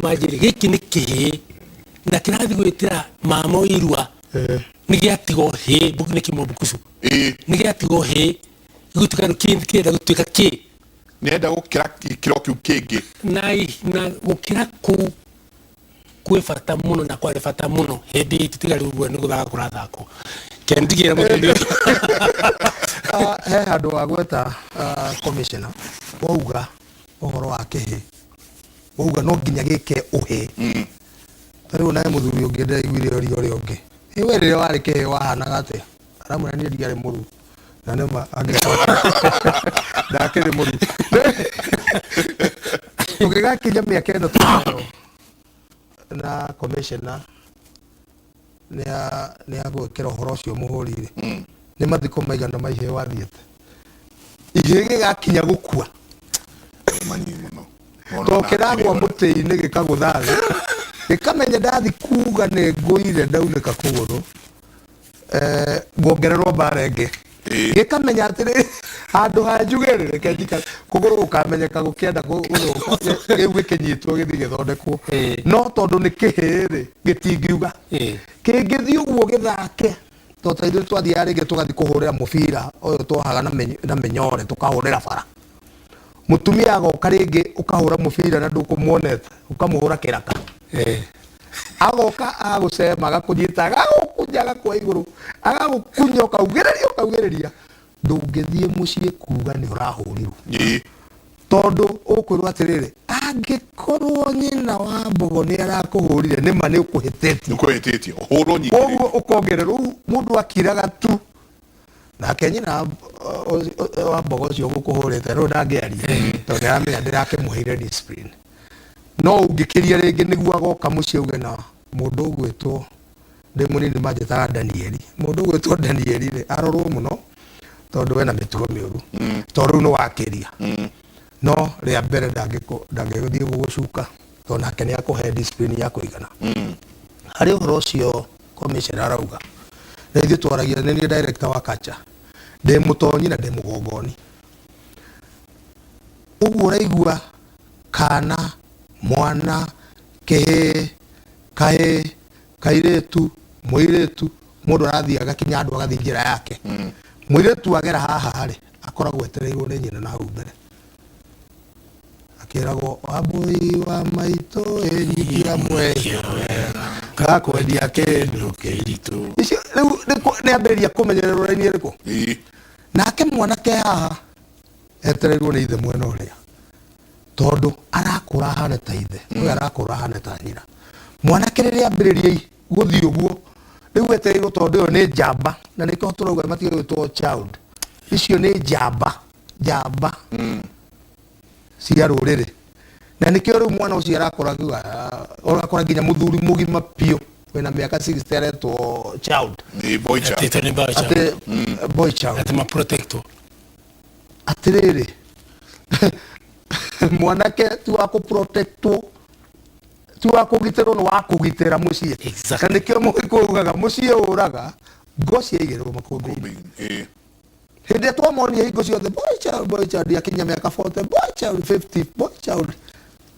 Manjĩrĩ gĩkĩ nĩ kĩhĩĩ na kĩrathiĩ gwĩtĩra mama irua. Nĩ gĩatigwo hĩ nĩ kĩmwe bukucu. Nĩ gĩatigwo hĩ gĩgũtuĩka rĩu kĩrenda gũtuĩka kĩ. Nĩenda gũkĩra gĩkĩro kĩu kĩngĩ. Na gũkĩra kũu kwĩ bata mũno na kwarĩ bata mũno hĩndĩ itũ tiga rĩu ũguo nĩ gũthaka kũrathakwo. Kendigĩra mũthuri ũcio. He handũ wagweta, commissioner, wauga ũhoro wa kĩhĩ, wauga no nginya gĩke ũhĩ. Ta rĩu nawe mũthuri ũngĩ ndĩraiguire ũria ũrĩa ũngĩ, ĩ we rĩrĩa warĩ kĩhĩ wahanaga atĩa? Aramwĩra niĩ ndiarĩ mũru. Na nĩma angĩkorwo ndakĩrĩ mũru. Tũgĩgakinya mĩaka ĩno twĩnayo na commissioner nĩ agwĩkĩra ũhoro ũcio mũhũri rĩ, nĩ mathiko maigana ma ihĩĩ wathiĩte? Ihĩĩ gĩgakinya gũkua Manini mũno. To kĩragwa mũtĩ-inĩ gĩkagũtha thĩ, gĩkamenya ndathi kuga nĩ ngũire ndaunĩka kũgũrũ, nguongererwo mbara ĩngĩ. Gĩkamenya atĩrĩ, handũ ha njuge rĩ, reke njikare kũgũrũ gũkamenyeka gũkĩenda gũthũka, rĩu gĩkĩnyitwo gĩthiĩ gĩthondekwo. No tondũ nĩ kĩhĩĩ rĩ, gĩtingiuga. Kĩngĩthiĩ ũguo gĩthake, to ta ithuĩ twathiaga rĩngĩ tũgathiĩ kũhũrĩra mũbira ũyũ twohaga na mĩnyore tũkahũrĩra bara. Mũtumia agoka rĩngĩ ũkahũra mũbira na ndũkũmuonete, ũkamũhũra kĩraka. Agoka agagũcema, agakũnyita, agagũkunya, agakuoya igũrũ, agagũkunya, ũkaugĩrĩria, ũkaugĩrĩria. Ndũngĩthiĩ mũciĩ kuga nĩ ũrahũrirwo. Tondũ ũkwĩrwo atĩrĩrĩ, angĩkorwo nyina wa mbogo nĩ arakũhũrire, nĩma nĩ ũkũhĩtĩtie. Ũkũhĩtĩtie, ũhũrwo nyingĩ. Koguo ũkongererwo, rĩu mũndũ akiraga tu. Nake nyina wa mbogo ũcio ũgũkũhũrĩte rĩu ndangĩaria, tondũ nĩ aramenya ndĩrakĩmũheire discipline. No ũngĩkĩria rĩngĩ nĩguo agoka mũciĩ auge na mũndũ ũgwĩtwo, ndĩ mũnini manjĩtaga Danieli. Mũndũ ũgwĩtwo Danieli rĩ, arorwo mũno tondũ ena mĩtugo mĩũru. Tondũ rĩu nĩ wakĩria. No rĩa mbere ndangĩgũthiĩ gũgũcuka tondũ nake nĩ akũhe discipline ya kũigana. Harĩ ũhoro ũcio commissioner arauga, na ithuĩ twaragia, nĩ niĩ director wa culture, ndĩ mũtonyi na ndĩ mũgongoni. Ũguo ũraigua kana, mwana, kĩhĩĩ, kahĩĩ, kairĩtu, mũirĩtu, mũndũ arathiĩ agakinya andũ agathiĩ njĩra yake. Mũirĩtu agera haha rĩ, akoragwo etereirwo nĩ nyina na hau mbere. Akĩragwo wambũi wa maitũ ĩnyitia mwehio wega ngakwendia kĩndũ kĩritũ. Icio rĩu nĩ ambĩrĩria kũmenyererwo raini ĩrĩkũ? Nake mwanake haha etereirwo nĩ ithe mwena ũrĩa, tondũ arakũra ahane ta ithe, ũyũ arakũra ahane ta nyina. Mwanake rĩrĩa ambĩrĩria gũthiĩ ũguo, rĩu etereirwo tondũ ĩyo nĩ njamba, na nĩkĩo tũrauga matige gwĩtwo child. Icio nĩ njamba, njamba cia rũrĩrĩ. Na nĩkĩo rĩu mwana ũcio arakũra akiuga, ũrakora nginya mũthuri mũgima biũ wĩna mĩaka 60 aretwo child. Nĩ boy child. Atĩ nĩ boy child. Atĩ boy child. Atĩ ma protectwo. Atĩrĩrĩ, mwanake ti wa kũprotectwo, ti wa kũgitĩrwo, nĩ wa kũgitĩra mũciĩ. Na nĩkĩo mũgĩkũyũ ugaga mũciĩ ũraga ngo ciaigĩrĩrwo makũmbĩ-inĩ. Hĩndĩ ĩrĩa twamonia hingo ciothe boy child, boy child, akinya mĩaka 40, boy child 50, boy child,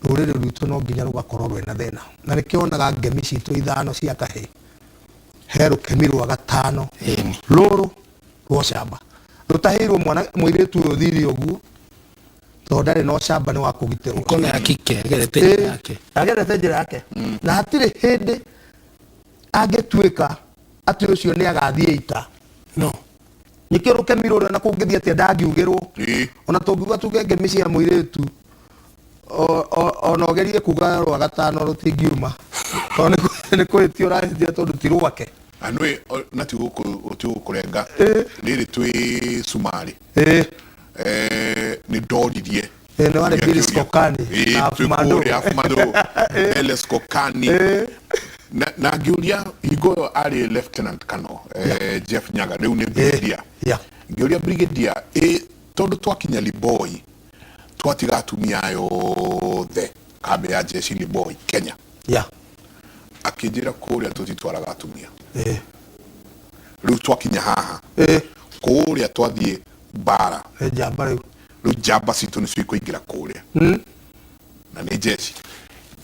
rũrĩrĩ rwitũ no nginya rũgakorwo rwĩna thĩna. Na nĩkĩo wonaga ngemi citũ ithano cia kahĩĩ, he rũkemi rwa gatano rũrũ rwa ũcamba rũtahĩirwo mwana mũirĩtu ũyũ ũthire ũguo, tondũ ndarĩ na ũcamba, nĩ wa kũgitĩrwo. Kona ya kike agerete njĩra yake. Agerete njĩra yake, na hatirĩ hĩndĩ angĩtuĩka atĩ ũcio nĩ agathiĩ ita. No. Nĩkĩo rũkemi rũrĩa na kũngĩthiĩ atĩa ndangiugĩrwo. Ona tũngiuga tuge ngemi cia mũirĩtu, ona ũgerie kuga rwa gatano rũtingiuma, tondũ nĩ kũhĩtia ũrahĩtia tondũ ti rwake. Na nĩ na ti gũkũrenga rĩrĩ twĩ Sumarĩ. Nĩ ndoririe. Nĩ warĩ Billy Skokani na twĩ Afumando. kũrĩa Afumando, Bele Skokani. Na ngĩũria hingo ĩyo arĩ Lieutenant Colonel Jeff Nyaga, rĩu nĩ brigadier. Ngĩũria brigadier, ĩ tondũ twakinya Liboi twatiga atumia aya othe kambĩ ya jeshi Liboi Kenya. Akĩnjĩra kũrĩa tũtitwaraga atumia. Rĩu twakinya haha kũrĩa twathiĩ mbara. Nĩ njamba rĩu. Rĩu njamba citũ nĩcio ikũingĩra kũrĩa. Na nĩ jeshi.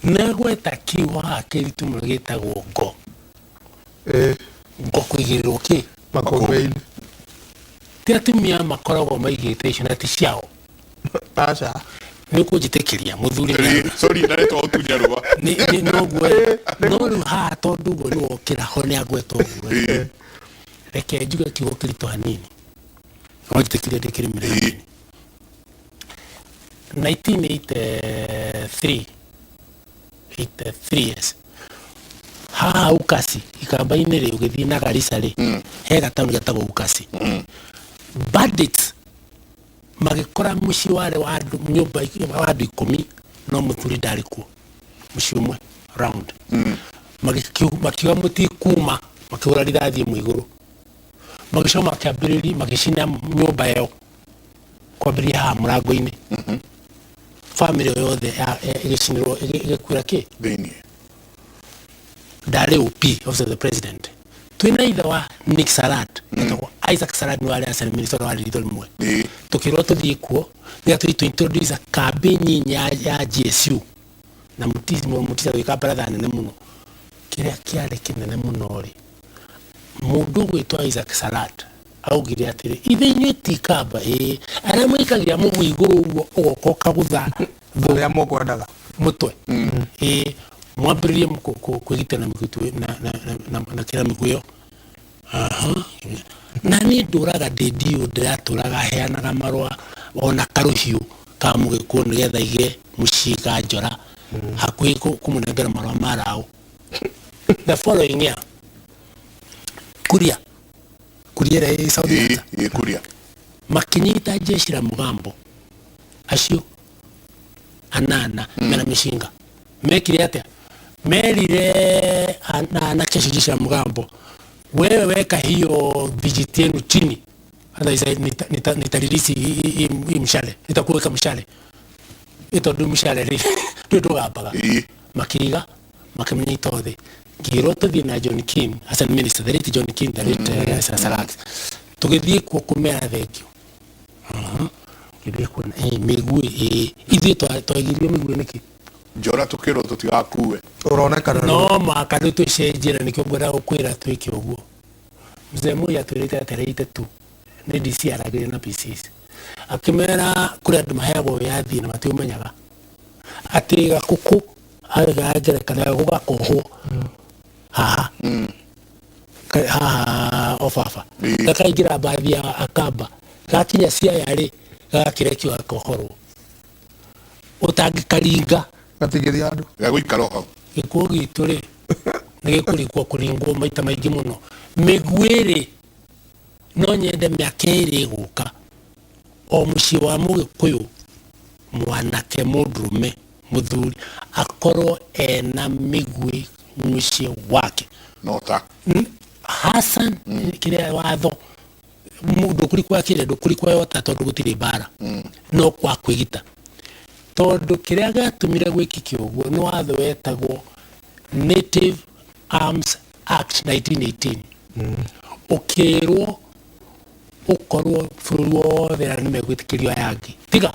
Nĩagweta kiugo haha kĩritũ mũno gĩtagwo ngo. Ngo kũigĩrĩrwo kĩ? Makũmbĩ-inĩ. Ti atumia makoragwo maigĩte icio na ti ciao. Aca. Nĩ ũkũnjĩtĩkĩria mũthuri. Sorry, ndaretwo ũtunya rũa. Noguo no rĩu haha tondũ ũguo nĩ wokĩra ho nĩ agweta ũguo. Reke njuge kiugo kĩritũ hanini. No njĩtĩkĩrie ndĩkĩrĩmĩre hanini. 1983 83 years haha Ukasi ikamba-inĩ rĩ ũgĩthiĩ na Garissa rĩ he gataũni getagwo Ukasi. Bandits magĩkora mũciĩ warĩ wa andũ nyũmba wa andũ 10 no mũthuri ndarĩ kuo mũciĩ ũmwe round. Makiuga mũtikuma makĩhũra rithathi ĩmwe igũrũ magĩcoka makĩambĩrĩria magĩcina nyũmba ĩyo kwambĩrĩria haha mũrango-inĩ. Family yothe ĩgĩcinĩrwo ĩgĩkuĩra kĩ thĩinĩ. Ndarĩ OP, Office of the President, twĩna ithe wa Nick Salat etagwo Isaac Salat nĩ warĩ Assistant Minister warĩ ritho rĩmwe. Tũkĩrwo tũthiĩ kuo nĩgetha tũthiĩ tũ introduce kambĩ nyinyi ya GSU na Mutisi Mutisi agĩka baratha nene mũno. Kĩrĩa kĩarĩ kĩnene mũno rĩ, mũndũ ũgwĩtwo Isaac Salat augire atĩrĩ, ithe inyuĩ ti kamba ĩĩ arĩa maikagia mũhu igũrũ ũguo ũgoka ũkagũtha Arĩa mũkwendaga mũtwe ĩĩ mwambĩrĩrie kwĩgitĩra na mĩguĩ na kĩra mĩguĩ ĩyo. Na niĩ ndũraga ndĩ ndiũ ndĩratũraga heanaga marũa ona karũhiũ ka mũgĩkũyũ nĩgetha aige mũciĩ ka njora hakuhĩ kũmũnengera marũa ma raũ. The following year Kuria Kuria ĩrĩa ĩ South Nyanza Kuria makinyita jeshi la mũgambo acio anana mena mĩcinga. Mekire atĩa? Merire anake acio jeshi la mũgambo, wewe weka hiyo vijiti yenu chini otherwise nitalilisi hii mshale, nitakuweka mshale tondu mshale rĩ ndũ ndũgambaga. Makiiga makĩmũnyita othe ngĩrwo tũthiĩ na John King as a minister, the late John King, the late Salat, tũgĩthiĩ kuo kũmera thengio. Ngĩthiĩ kuona mĩguĩ ithuĩ twaigĩrĩrio mĩguĩ nĩkĩ? Njora tũkĩrwo tũtigakue. Ũronekana no maka rĩu tũcenjie na nĩkĩo ngwendaga gũkwĩra twĩke ũguo. Mzee Moi atwĩrĩte atereite tu nĩ DC aragĩria na PCs akĩmera kũrĩ andũ maheagwo wĩyathi na matiũmenyaga atĩ gakũkũ arega ngerekano ya gũgakohwo haha haha obaba gakaingĩra mbathi ya akamba gakinya Siaya rĩ gagakĩrekio gakohorwo ũtangĩkaringa gatingĩthiĩ handũ gagũikara hau. Gĩkuũ gitũ rĩ nĩ gĩkũrikwo kũringwo maita maingĩ mũno. Mĩguĩ rĩ no nyende mĩaka ĩrĩ ĩgũka o mũciĩ wa mũgĩkũyũ mwanake mũndũrũme mũthuri akorwo ena mĩguĩ mũciĩ wake. No ta Hassan kĩrĩa watho ndũkũri kwa kĩrĩa ndũkũri kwa yota tondũ gũtirĩ mbara no kwa kwĩgita tondũ kĩrĩa gĩatũmire gwĩkĩke ũguo nĩ watho wetagwo Native Arms Act 1918 ũkĩrwo ũkorwo bũrũri wothe na nĩmegwĩtĩkĩrio aya angĩ tiga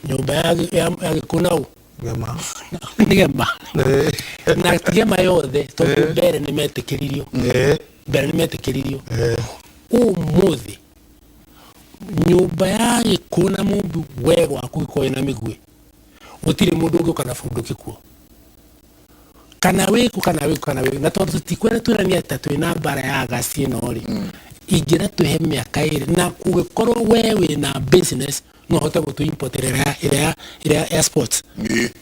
nyũmba ya Gĩkũyũ nau Gema. Nĩ gema na ti gema yothe tondũ mbere nĩmetĩkĩririo mbere nĩmetĩkĩririo ũmũthĩ nyũmba ya Gĩkũyũ na Mũmbi we gwaku gĩkorwo ĩna mĩguĩ gũtirĩ mũndũ ũngĩũka na bunduki kuo kana wĩkũ kana wĩkũ kana wĩkũ na tondũ tũtikwenda twĩrania ta twĩna mbara ya gasi ĩno rĩ ingĩra twĩhe mĩaka ĩrĩ na kũngĩkorwo we wĩna business no ũhote gũtũ import ĩrĩa ya sports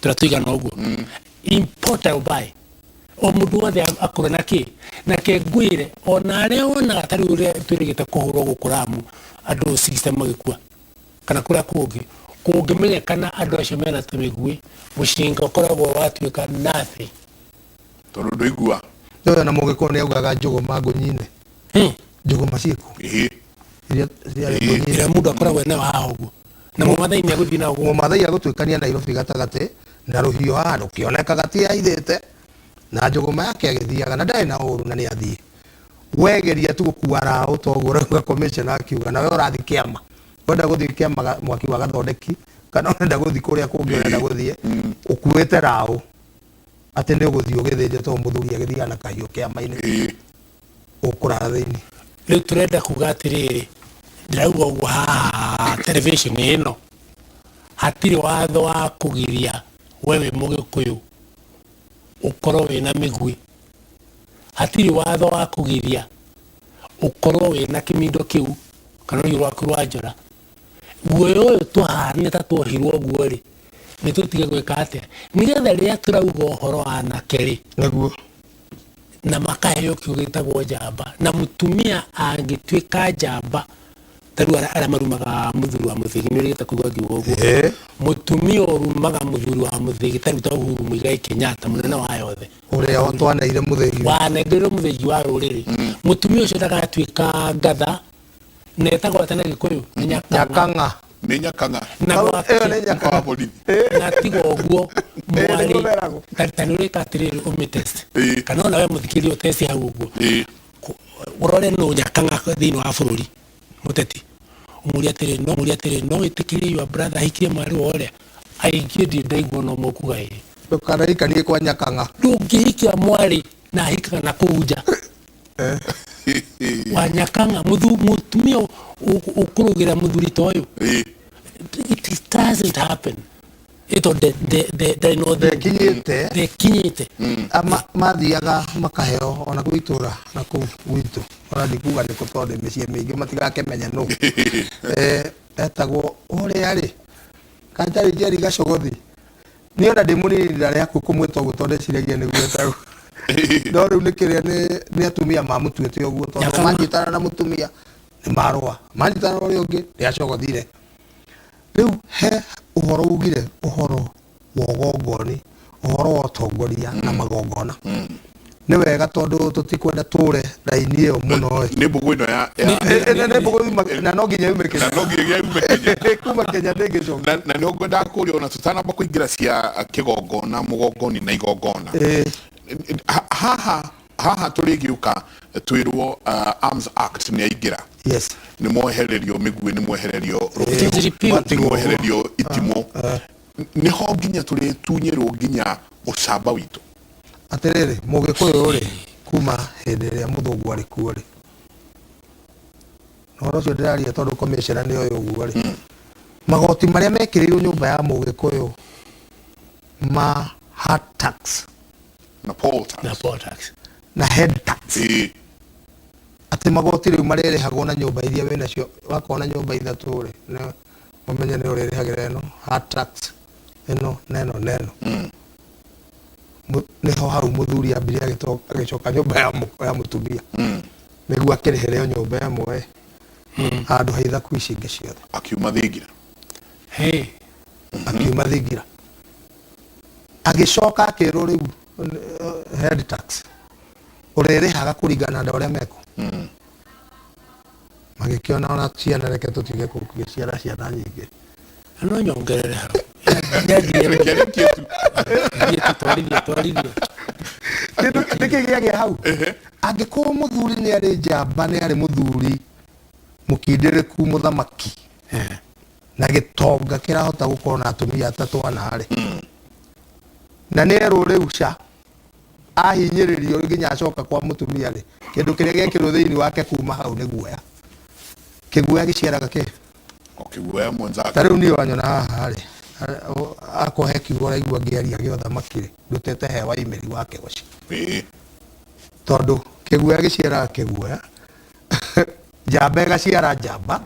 tũrĩa tũigana ũguo import or buy o mũndũ wothe akorwo na kĩ na ke ngwĩre ona arĩa wonaga ta rĩu ũrĩa twĩrĩgĩte kũhũrwo gũkũ Lamu andũ 60 magĩkua kana kũrĩa kũngĩ kũngĩmenyekana andũ acio mena tũmĩguĩ mũcinga ũkoragwo watuĩka nothing tondũ ndũigua Nĩũĩ ona mũgĩkũyũ nĩ augaga njũgũma ngũnyine. Njũgũma ciĩkuo iria ciarĩ ngũnyine ĩrĩa mũndũ akoragwo nayo haha ũguo na mũmathai nĩ agũthiĩ na ũguo mũmathai agũtuĩkania Nairobi gatagatĩ na rũhiũ haha rũkĩonekaga ti aithĩte na njũgũma yake agĩthiaga na ndarĩ na ũru na nĩ athiĩ wegeria tu gũkua raũ toguo ũrauga commissioner akiuga nawe ũrathiĩ kĩama wenda gũthiĩ kĩama mwaki wa gathondeki kana ũrenda gũthiĩ kũrĩa kũngĩ ũrenda gũthiĩ Ũkuĩte raũ atĩ nĩ ũgũthiĩ ũgĩthĩnje tondũ mũthuri agĩthiaga na kahiũ kĩama-inĩ, ũkũrara thĩinĩ. Rĩu tũrenda kuga atĩrĩrĩ, ndĩrauga ũguo haha television ĩno, hatirĩ watho wa kũgiria we wĩ Mũgĩkũyũ ũkorwo wĩna mĩguĩ, hatirĩ watho wa kũgiria ũkorwo wĩna kĩmindo kĩu kana rũhiũ rwaku rwa njora. Guoya ũyũ tũhana ta tuohirwo ũguo rĩ, nĩ tũtige gwĩka atĩa nĩgetha rĩrĩa tũrauga ũhoro wa anake rĩ, Nĩguo. Na makaheo kĩo gĩtagwo njamba, na mũtumia angĩtuĩka njamba ta rĩu arĩa marumaga mũthuri wa mũthĩgi, nĩ ũrĩgĩte kũigua ngiuga ũguo? Ĩĩ. Mũtumia ũrumaga mũthuri wa mũthĩgi ta rĩu ta Uhuru Muigai Kenyatta, mũnene wa yothe, ũrĩa twaneire mũthĩgi, wanengerirwo mũthĩgi wa rũrĩrĩ, mũtumia ũcio ndagatuĩka ngatha, na etagwo atĩa na Gĩkũyũ? Nĩ Nyakang'a. Nyakang'a. Nĩ Nyakang'a. Na Hau, gwake ĩyo nĩ Nyakang'a. Wa borithi. Na tiga ũguo, mwarĩ, nĩguo meragwo. Ta nĩ ũrĩka atĩrĩrĩ, ũmĩtest, kana ona we mũthikĩrĩria ũtesti hau ũguo, ũrore nũ Nyakang'a thĩinĩ wa bũrũri, mũteti, ũmũrie atĩrĩ, no mũrie atĩrĩ, no wĩtĩkĩrie your brother ahikie mwarĩ wa ũrĩa? Aingĩ ndirĩ ndaigua no mokuga ĩĩ. Ndũkanahikanie kwa Nyakang'a. Ndũngĩhikia mwarĩ na ahikaga na kũu nja wa Nyakang'a, mũtumia ũkũrũgĩra mũthuri ta ũyũ. It doesn't happen. Ĩto ndarĩ na ũthingu. Ndekinyĩte. Ndekinyĩte. Mathiaga makaheo ona kwĩ itũra na kũu gwitũ, ona ndikuga nĩkũ tondũ mĩciĩ mĩingĩ matigakĩmenye nũ. Etagwo ũrĩa rĩ, Kanjari Njeri Gacogothi. Niĩ ona ndĩ mũnini ndarĩ hakuhĩ kũmwĩta ũguo tondũ ndeciragia nĩguo etagwo, no rĩu nĩ kĩrĩa nĩ atumia mamũtuĩte ũguo tondũ Nyakang'a. Manyitana na mũtumia nĩ marũa, manyitana na ũrĩa ũngĩ nĩ acogothire. Rĩu he ũhoro ugire ũhoro wa ũgongoni, ũhoro wa ũtongoria na magongona, nĩ wega tondũ tũtikwenda tũre raini ĩyo mũno ĩ. Nĩ mbũgũ ĩno ya Nĩ mbũgũ na no nginya yume Na Kenya. No nginya yume Kenya. Kuma Kenya ndĩngĩcoka. Na nĩ ngwendaga kũria ona tũtanamba kũingĩra cia kĩgongona, mũgongoni na igongona. Haha tũrĩgĩũka twĩrwo Arms Act nĩ yaingĩra, nĩ mwehererio mĩguĩ, nĩ mwehererio It is repealed. nĩ mwehererio itimũ, nĩho nginya tũrĩtunyĩrwo nginya ũcamba witũ. Atĩrĩrĩ, Mũgĩkũyũ rĩ, kuma hĩndĩ ĩrĩa mũthũngũ arĩ kuo rĩ, na ũhoro ũcio ndĩraria tondũ commissioner nĩ oĩ ũguo rĩ, magoti marĩa mekĩrĩirwo nyũmba ya Mũgĩkũyũ ma hat tax na poll tax. Na poll tax. Na head tax, atĩ magoti rĩu marĩrĩhagwo na nyũmba iria wĩnacio. Wakorwo na nyũmba ithatũ rĩ, nĩ ũmenye nĩ ũrĩrĩhagĩra ĩno hat tax, ĩno na ĩno na ĩno. Nĩho hau mũthuri ambire agĩcoka nyũmba ya mũtumia nĩguo akĩrĩhĩre o nyũmba ĩmwe handũ ha ithaku ici ingĩ ciothe. Akiuma thingira. Hey. Akiuma thingira, agĩcoka akĩrwo rĩu head tax ũrĩrĩhaga kũringana na ũrĩa meko. Magĩkĩona ona ciana reke tũtige gũgĩciara ciana nyingĩ. No nyongerere hau. Nyanjie. Reke rĩkie tu. Thiĩ tu, twarithie, twarithie. Kĩndũ nĩkĩ gĩagĩa hau, angĩkorwo mũthuri nĩ arĩ njamba, nĩ arĩ mũthuri mũkindĩrĩku, mũthamaki na gĩtonga kĩrahota gũkorwo na atumia atatũ ana rĩ, na nĩ erwo rĩu ca ahinyĩrĩrio nginya acoka kwa mũtumia rĩ, kĩndũ kĩrĩa gĩekĩrwo thĩinĩ wake kuma hau nĩ guoya. Kĩguoya gĩciaraga kĩ? O kĩguoya mwenzake. Ta rĩu niĩ wanyona haha rĩ, akorwo he kiugo ũraigua ngĩaria gĩa ũthamaki rĩ, ndutĩte he Waimĩri wa Kĩgoci, tondũ kĩguoya gĩciaraga kĩguoya, njamba ĩgaciara njamba.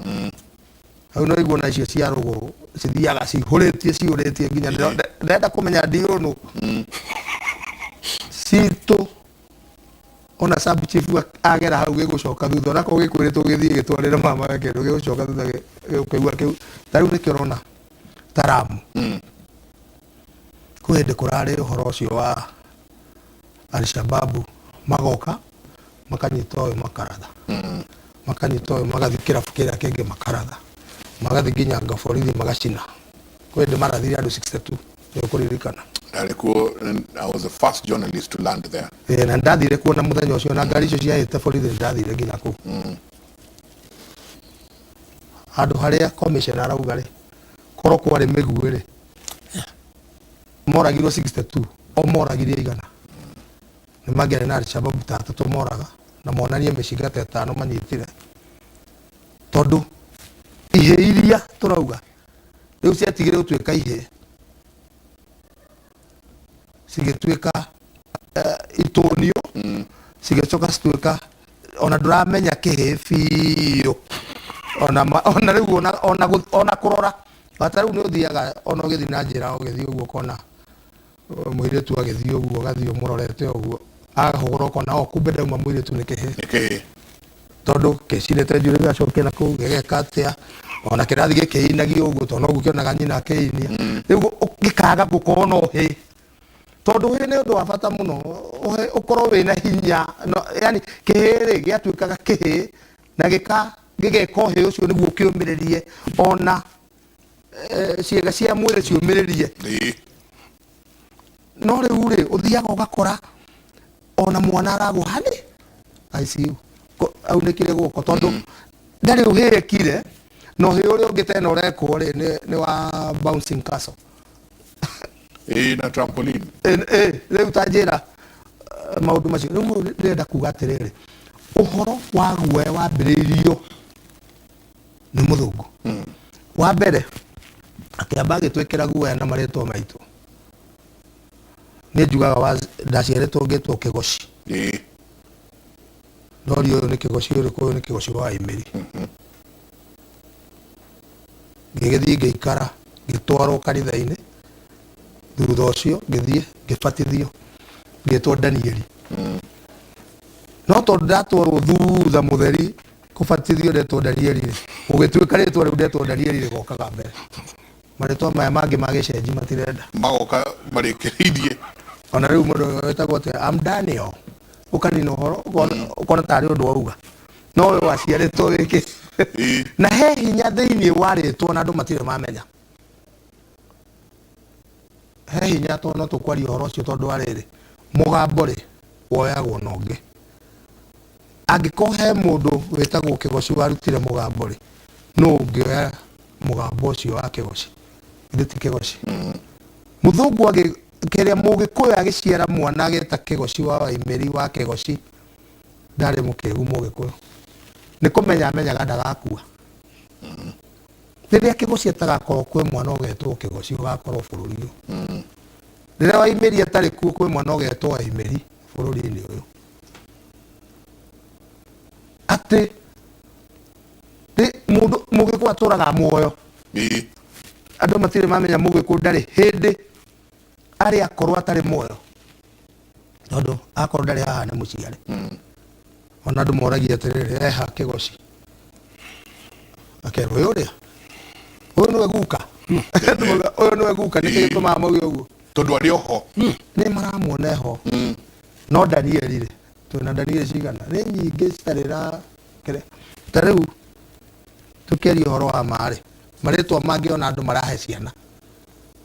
Hau no igua na icio cia rũgũrũ cithiaga cihũrĩtie cihũrĩtie nginya ndĩrenda kũmenya ndirũnũ citũ. Ona sub chief agera hau gĩgũcoka thutha, onakorwo gĩkwĩrĩtwo gĩthiĩ gĩtwarĩre mama we kĩndũ, gĩgũcoka thutha gĩkũigua kĩu. Ta rĩu nĩkĩo ũrona taramu kwĩ hĩndĩ kũrarĩ ũhoro ũcio wa Alshababu, magoka makanyita ũyũ makaratha, makanyita ũyũ magathiĩ kĩrabu kĩrĩa kĩngĩ makaratha, magathiĩ nginya nga borithi magacina. Kwĩ hĩndĩ marathire andũ 62, nĩ ũkũririkana. Ndarĩ kuo and I was the first journalist to land there. Ĩĩ, na ndathire kuo na mũthenya ũcio na ngari icio ciahĩte borithi, nĩ ndathire nginya kũu handũ harĩa commissioner arauga rĩ, korwo kwarĩ mĩguĩ rĩ. Moragirwo 62, o moragire 100. Nĩ mangĩarĩ na Alshababu ta atatũ moraga na monanie mĩcinga ta ĩtano manyitire, tondũ ihĩ iria tũrauga rĩu ciatigire gũtuĩka ihĩ, cigĩtuĩka itũnio, cigĩcoka cituĩka ona ndũramenya kĩhĩ biũ, ona ona rĩu ona ona ona kũrora bata. Rĩu nĩ ũthiaga ona ũgĩthiĩ na njĩra, ũgĩthiĩ ũguo ũkona mũirĩtu agĩthiĩ ũguo, ũgathiĩ ũmũrorete ũguo, agahũgũra, ũkona o kumbe ndauma mũirĩtu nĩ kĩhĩ. Nĩkĩ? Tondũ kĩcinĩte njuĩrĩ, gĩgacokia na kũu, gĩgeka atĩa, ona kĩrathi gĩkĩinagio ũguo, tondũ noguo kĩonaga nyina akĩinia. Rĩu gĩkaga gũkorwo na ũhĩ, tondũ ũhĩ nĩ ũndũ wa bata mũno, ũhĩ ũkorwo wĩna hinya. No, yani kĩhĩ rĩ gĩatuĩkaga kĩhĩ na gĩgeka ũhĩ ũcio nĩguo kĩũmĩrĩrie, ona ciĩga cia mwĩrĩ ciũmĩrĩrie. No rĩu rĩ, ũthiaga ũgakora ona mwana aragwo hani ICU, aunĩkire guoko tondũ ndarĩ ũhĩkire, na ũhĩ ũrĩa ũngĩ tena ũrekwo rĩ nĩ wa bouncing castle. Ĩĩ, na trampoline. Rĩu ta njĩra, maũndũ macio rĩu ndĩrenda kuga atĩrĩrĩ, ũhoro wa guoya wambĩrĩirio nĩ mũthũngũ wa mbere, akĩamba agĩtwĩkĩra guoya na marĩtwa maitũ. Nĩ njugaga ndaciarĩtwo ngĩtwo Kĩgoci. Ndorio, ũyũ nĩ Kĩgoci ũrĩkũ? Ũyũ nĩ Kĩgoci wa Imĩri. Ngĩgĩthiĩ ngĩikara, ngĩtwarwo kanitha-inĩ. Thutha ũcio ngĩthiĩ ngĩbatithio, ngĩtwo Danieli. No tondũ ndatwarwo thutha mũtheri kũbatithio ndetwo Danieli rĩ, gũgĩtuĩka rĩtwa rĩu ndetwo Danieli rĩgokaga mbere. Marĩtwa maya mangĩ ma gĩcenji matirenda. Magoka marĩkĩrĩirie. Ona rĩu mũndũ wĩtagwo atĩa, "I'm Daniel," ũkanina ũhoro, ũkona tarĩ ũndũ wauga, no we waciarĩtwo wĩkĩ. Na he hinya thĩinĩ wa rĩtwa na andũ matirĩ mamenya he hinya, tondũ no tũkwaria ũhoro ũcio, tondũ wa rĩrĩ, mũgambo rĩ woyagwo na ũngĩ. Angĩkorwo he mũndũ wĩtagwo Kĩgoci warutire mũgambo rĩ, nũ ũngĩoya mũgambo ũcio wa Kĩgoci? Ithe ti Kĩgoci mũthũngũ agĩ kĩrĩa mũgĩkũyũ agĩciara mwana agĩta Kĩgoci wa Waimĩri wa Kĩgoci, ndarĩ mũkĩgu. Mũgĩkũyũ nĩ kũmenya amenyaga ndagakua. Rĩrĩa Kĩgoci atagakorwo, kwĩ mwana ũgetwo Kĩgoci ũgakorwo bũrũri ũyũ. Rĩrĩa Waimĩri atarĩ kuo, kwĩ mwana ũgetwo Waimĩri bũrũri-inĩ ũyũ. Atĩ mũndũ mũgĩkũyũ atũraga muoyo. Andũ matirĩ mamenya mũgĩkũyũ ndarĩ hĩndĩ arĩ akorwo atarĩ muoyo, tondũ akorwo ndarĩ haha nĩ mũciare. Ona andũ moragia atĩrĩrĩ, eha Kĩgoci? Akerwo, ũyũ ũrĩa ũyũ nĩwe guka. Andũ mauga, ũyũ nĩwe guka. Nĩkĩ gĩtũmaga mauge ũguo? Tondũ arĩ oho. Nĩ maramuona eho. No Danieli rĩ, twĩna Danieli cigana? Nĩ nyingĩ citarĩ ra kĩrĩa. Ta rĩu tũkĩaria ũhoro wa marĩ marĩtwa mangĩ, ona andũ marahe ciana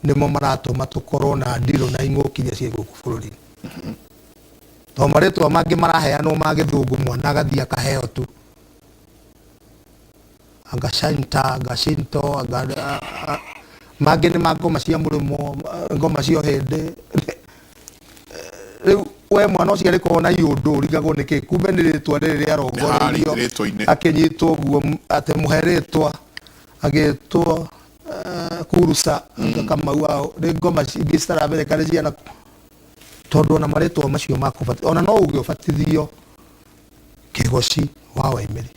nĩmo maratũma tũkorwo na ndirũ na ing'ũki iria ciĩ gũkũ bũrũri-inĩ, tondũ marĩtwa mangĩ maraheanwo ma gĩthũngũ, mwana agathiĩ akaheo tu anga Shanta, anga Shinto, anga mangĩ nĩ ma ngoma cia mũrĩmo, ngoma cia ũhĩndĩ. Rĩu we mwana ũcio arĩkorwo na iũndũ ũrigagwo nĩkĩ, kumbe nĩ rĩtwa rĩrĩ rĩarongoreirio. Nĩ rĩtwa-inĩ. Akĩnyitwo ũguo atĩ mũhe rĩtwa agĩtwo Kurusa, anga Kamau ao nĩ ngoma ingĩ citaramenyeka nĩ ciana, tondũ ona marĩtwa macio ma kũbatithio, ona no uge ũbatithio Kĩgoci wa Waimĩri,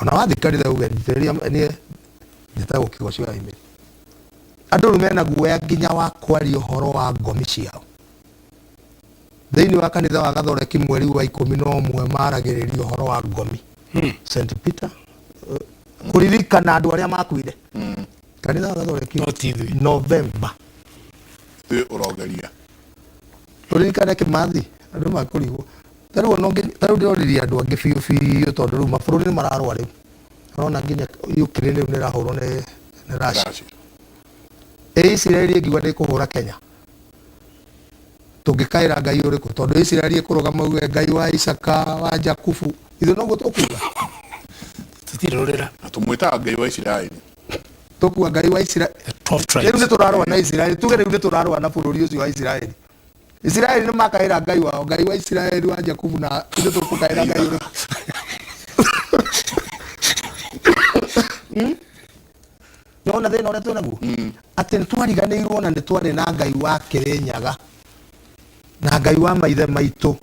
ona wathiĩ kanitha uge, "Njitĩrĩria, niĩ njĩtagwo Kĩgoci wa Waimĩri." Andũ rĩu mena guoya nginya wa kwaria ũhoro wa ngomi ciao thĩinĩ wa kanitha wa Gathoreki. Mweri wa 11 maragĩrĩria ũhoro wa ngomi, St Peter, kũririkana andũ arĩa makuire, kanitha wa Gathoreki. No ti ithuĩ. November. Ĩ, ũrogeria. Ũririkane Kĩmathi, andũ makũrigwo. Ta rĩu ona ta rĩu ndĩroririe andũ angĩ biũ biũ, tondũ rĩu mabũrũri nĩ mararũa. Rĩu ũrona nginya Ukraine rĩu nĩ ĩrahũrwo nĩ Russia. Russia. Ĩ Isiraeli ĩngiuga nĩ ĩkũhũra Kenya, tũngĩkaĩra Ngai ũrĩkũ? Tondũ Isiraeli ĩkũrũgama uge Ngai wa Isaka, wa Jakubu, ithuĩ noguo tũkuga? Tũtirũrĩra. Na tũmwĩtaga Ngai wa Isiraeli. Tũkuga Ngai wa Isiraeli. 12 Rĩu tribes. nĩ tũrarũa na Isiraeli, tuge rĩu nĩ tũrarũa na bũrũri ũcio wa Isiraeli. Isiraeli nĩ makaĩra Ngai wao, Ngai wa Isiraeli wa Jakubu, na ithuĩ tũkũkaĩra Ngai ũrĩkũ? Nĩwona thĩna ũrĩa twĩnaguo, atĩ nĩ twariganĩirwo na nĩ twarĩ na Ngai wa Kĩrĩnyaga na Ngai wa maithe maitũ,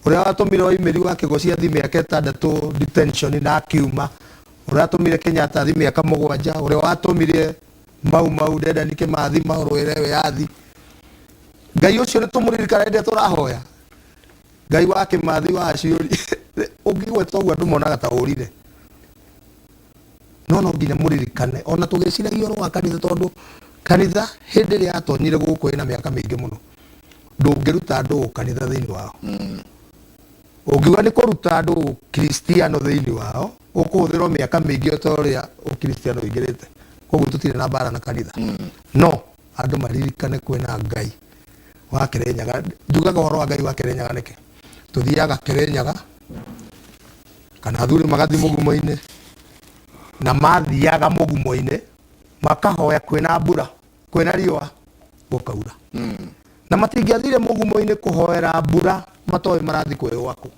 ũrĩa watũmire Waimĩri wa Kĩgoci athi mĩaka 6 detention na akiuma, ũrĩa watũmire Kenyatta athi mĩaka 7, ũrĩa watũmire Mau Mau Dedan Kĩmathi marũĩre wĩyathi. Ngai ũcio nĩ tũmũririkana hĩndĩ ĩrĩa tũrahoya. Ngai wa Kĩmathi wa Aciũri, ũngĩgweta ũguo andũ monaga ta ũrire, no no nginya mũririkane ona tũgĩciragia ũhoro wa kanitha, tondũ kanitha hĩndĩ ĩrĩa yatonyire gũkũ ĩna mĩaka mĩingĩ mũno, ndũngĩruta andũ kanitha thĩinĩ wao. Ũngiuga nĩ kũruta andũ Kristiano thĩinĩ wao, ũkũhũthĩrwo mĩaka mĩingĩ o ta ũrĩa ũkristiano ũingĩrĩte. Koguo tũtirĩ na mbara na kanitha, no andũ maririkane kwĩna Ngai wa Kĩrĩnyaga. Njugaga ũhoro wa Ngai wa Kĩrĩnyaga nĩkĩ? Tũthiaga Kĩrĩnyaga kana athuri magathiĩ mũgumo-inĩ, na mathiaga mũgumo-inĩ makahoya kwĩna mbura, kwĩna riũa, gũkaura. Na matingĩathire mũgumo-inĩ kũhoera mbura matoĩ marathiĩ kwĩyũa kũ,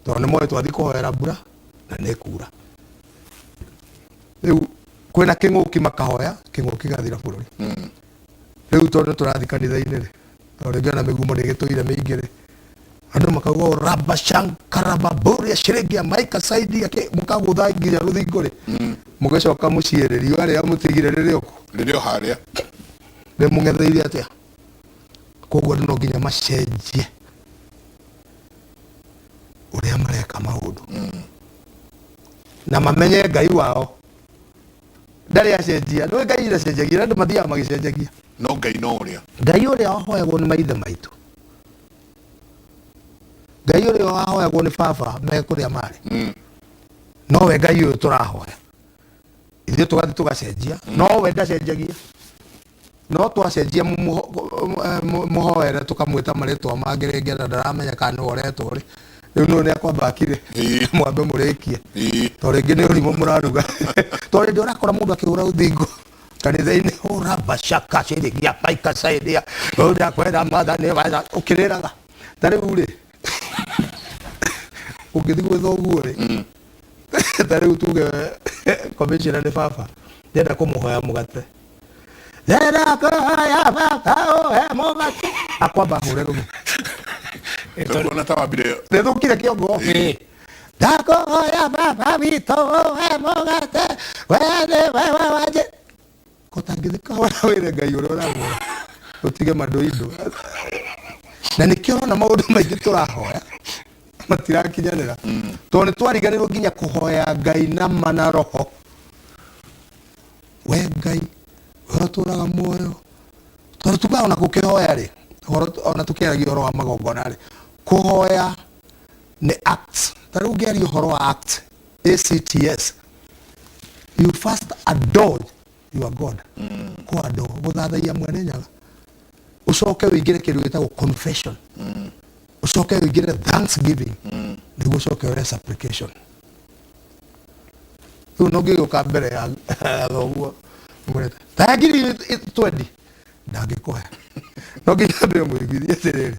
tondũ nĩ moĩ twathiĩ kũhoera mbura na nĩ kura. Rĩu kwĩna kĩng'ũki makahoya, kĩng'ũki gathira bũrũri. Rĩu tondũ tũrathiĩ kanitha-inĩ rĩ, tondũ rĩngĩ ona mĩgumo ndĩgĩtũire mĩingĩ rĩ, andũ makauga raba shankara baburia shiringi maika saidi ake, mũkagũtha nginya rũthingo rĩ, mũgĩcoka mũciĩ rĩ, riũa rĩrĩa mũtigire rĩrĩ o kũ? Rĩrĩ o harĩa. Rĩ mũng'etheire atĩa? Koguo andũ no nginya macenjie ũrĩa mareka maũndũ na mamenye Ngai wao ndarĩ acenjia. Nĩ Ngai ndacenjagia, na andũ mathiaga magĩcenjagia. No Ngai no ũrĩa. Ngai ũrĩa wahoyagwo nĩ maithe maitũ, Ngai ũrĩa wahoyagwo nĩ baba me kũrĩa marĩ, nowe Ngai ũyũ tũrahoya. Ithuĩ tũgathiĩ tũgacenjia, nowe ndacenjagia. No twacenjia mũhoere tũkamwĩta marĩtwa mangĩ rĩngĩ, na ndaramenya kana nĩwe ũretwo rĩ. Rĩu nũ nĩ akwamba akire, mwambe mũrĩkie, tondũ rĩngĩ nĩ ũrimũ mũraruga, tondũ rĩngĩ ũrakora mũndũ akĩhũra rũthingo kanitha-inĩ, hũra bacaka cĩrĩgia maika saidia ũrĩa mwathani ũkĩrĩraga. Ta rĩu rĩ, ũngĩthiĩ gwĩ thoguo rĩ, ta rĩu tuge commissioner nĩ baba, ndĩrenda kũmũhoya mũgate, ndĩrenda kũhoya baba ũhe mũgate, akwamba ahũre rũgĩ. Tũkuona ta wambire. Nĩthũkire kĩongo. Ndakũhoya baba witũ ũhe mũgate, we nĩwe wanje kotangĩthĩ kahora wĩre Ngai ũrĩa ũramwĩra ũtige mandoindo. Na nĩkĩo ũrona maũndũ maingĩ tũrahoya matirakinyanĩra, tondũ nĩ twariganĩrwo nginya kũhoya Ngai na ma na roho. We Ngai ũrĩa ũtũraga muoyo, tondũ tugaga ona gũkĩhoya rĩ, ona tũkĩaragia ũhoro wa magongona rĩ, kũhoya nĩ acts. Ta rĩu ũngĩaria ũhoro wa acts, ACTS, you first adore your God, kũ adore, gũthathaiya mwene Nyaga, ũcoke ũingĩre kĩndũ gĩtagwo confession, ũcoke ũingĩre thanksgiving, nĩguo ũcoke ũre supplication. Rĩu no ngĩgĩũka mbere ya thoguo mwĩrĩte ta 20,000, ndangĩkũhe. No nginya ndĩ mũiguithie atĩrĩrĩ,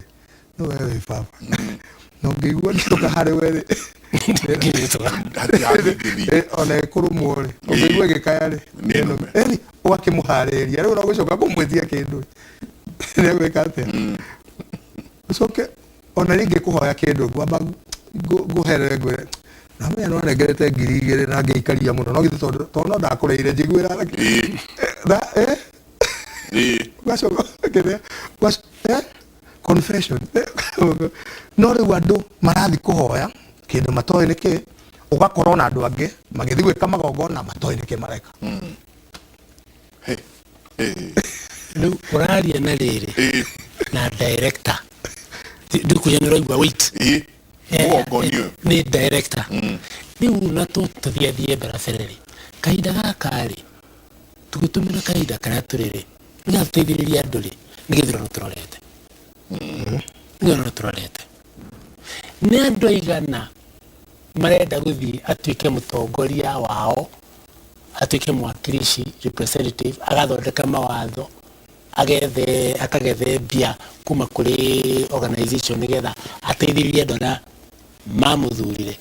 no we wĩ baba, no ngĩigua ngĩũka harĩ we rĩ, ona ĩkũrũmwo rĩ, ũngĩigua ĩgĩkaya rĩ, Nĩ nũme. Ĩni, ũgakĩmũharĩrĩria. Rĩu no gũcoka kũmwĩtia kĩndũ rĩ, nĩ egwĩka atĩa? Ũcoke ona rĩngĩ kũhoya kĩndũ, ngwamba ngũherere, ngwĩre namenya nĩ wanengerete 2,000 na ngĩikaria mũno, no githĩ tondũ no ndakũrĩire njiguĩra ũgacoka kĩrĩa confession. No rĩu andũ marathiĩ kũhoya kĩndũ matoĩ nĩkĩ, ũgakorwo na andũ angĩ magĩthiĩ gwĩka magongona matoĩ nĩkĩ mareka. Rĩu ũraria na rĩrĩ na director, ndikuya nĩ ũraigua wait. Mũgongoni ũyũ. Nĩ director rĩu, na tũthiathiĩ mbere rĩ, kahinda gaka rĩ, tũgĩtũmĩra kahinda karĩa tũrĩ rĩ, nĩgetha tũteithĩrĩrie andũ rĩ, nĩ gĩthurano tũrorete, nĩ gĩthurano tũrorete. Nĩ andũ aigana marenda gũthiĩ atuĩke mũtongoria wao? Atuĩke mwakilishi, representative, agathondeka mawatho, agethe akagethe mbia kuma kũrĩ organization nĩgetha ateithĩrĩrie andũ arĩa mamũthurire.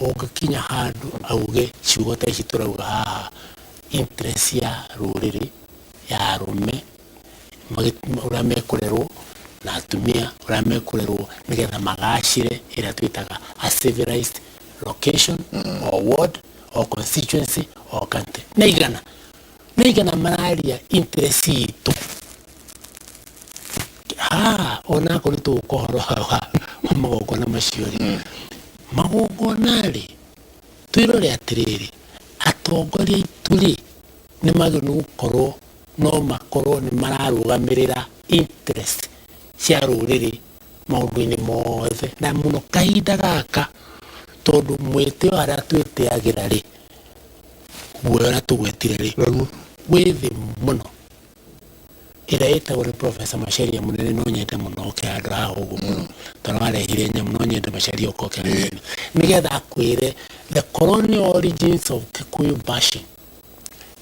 Ũngĩkinya handũ auge ciugo ta ici tũrauga haha, interest ya rũrĩrĩ, ya arũme ũrĩa mekũrerwo na atumia ũrĩa mekũrerwo nĩgetha magacĩre, ĩrĩa twĩtaga a civilized location or ward or constituency or country, na igana na igana mararia interest itũ haha. Onakorwo nĩ tũgũka ũhoro wa magongona macio rĩ, magongona rĩ, twĩrore atĩrĩrĩ, atongoria aitũ rĩ, nĩ magĩrĩirwo nĩ gũkorwo no makorwo nĩ mararũgamĩrĩra interest cia rũrĩrĩ maũndũ-inĩ mothe, na mũno kahinda gaka, tondũ mwĩtĩo harĩa twĩtĩagĩra rĩ, guoya ũrĩa tũgwetire rĩ, wĩ thĩ mũno. Ĩrĩa ĩtagwo nĩ Professor Macharia mũnene, no nyende mũno oke handũ haha ũguo mũno, tondũ warehire nyamũ, no nyende Macharia oke oke hanini nĩgetha akwĩre the colonial origins of Kikuyu bashing,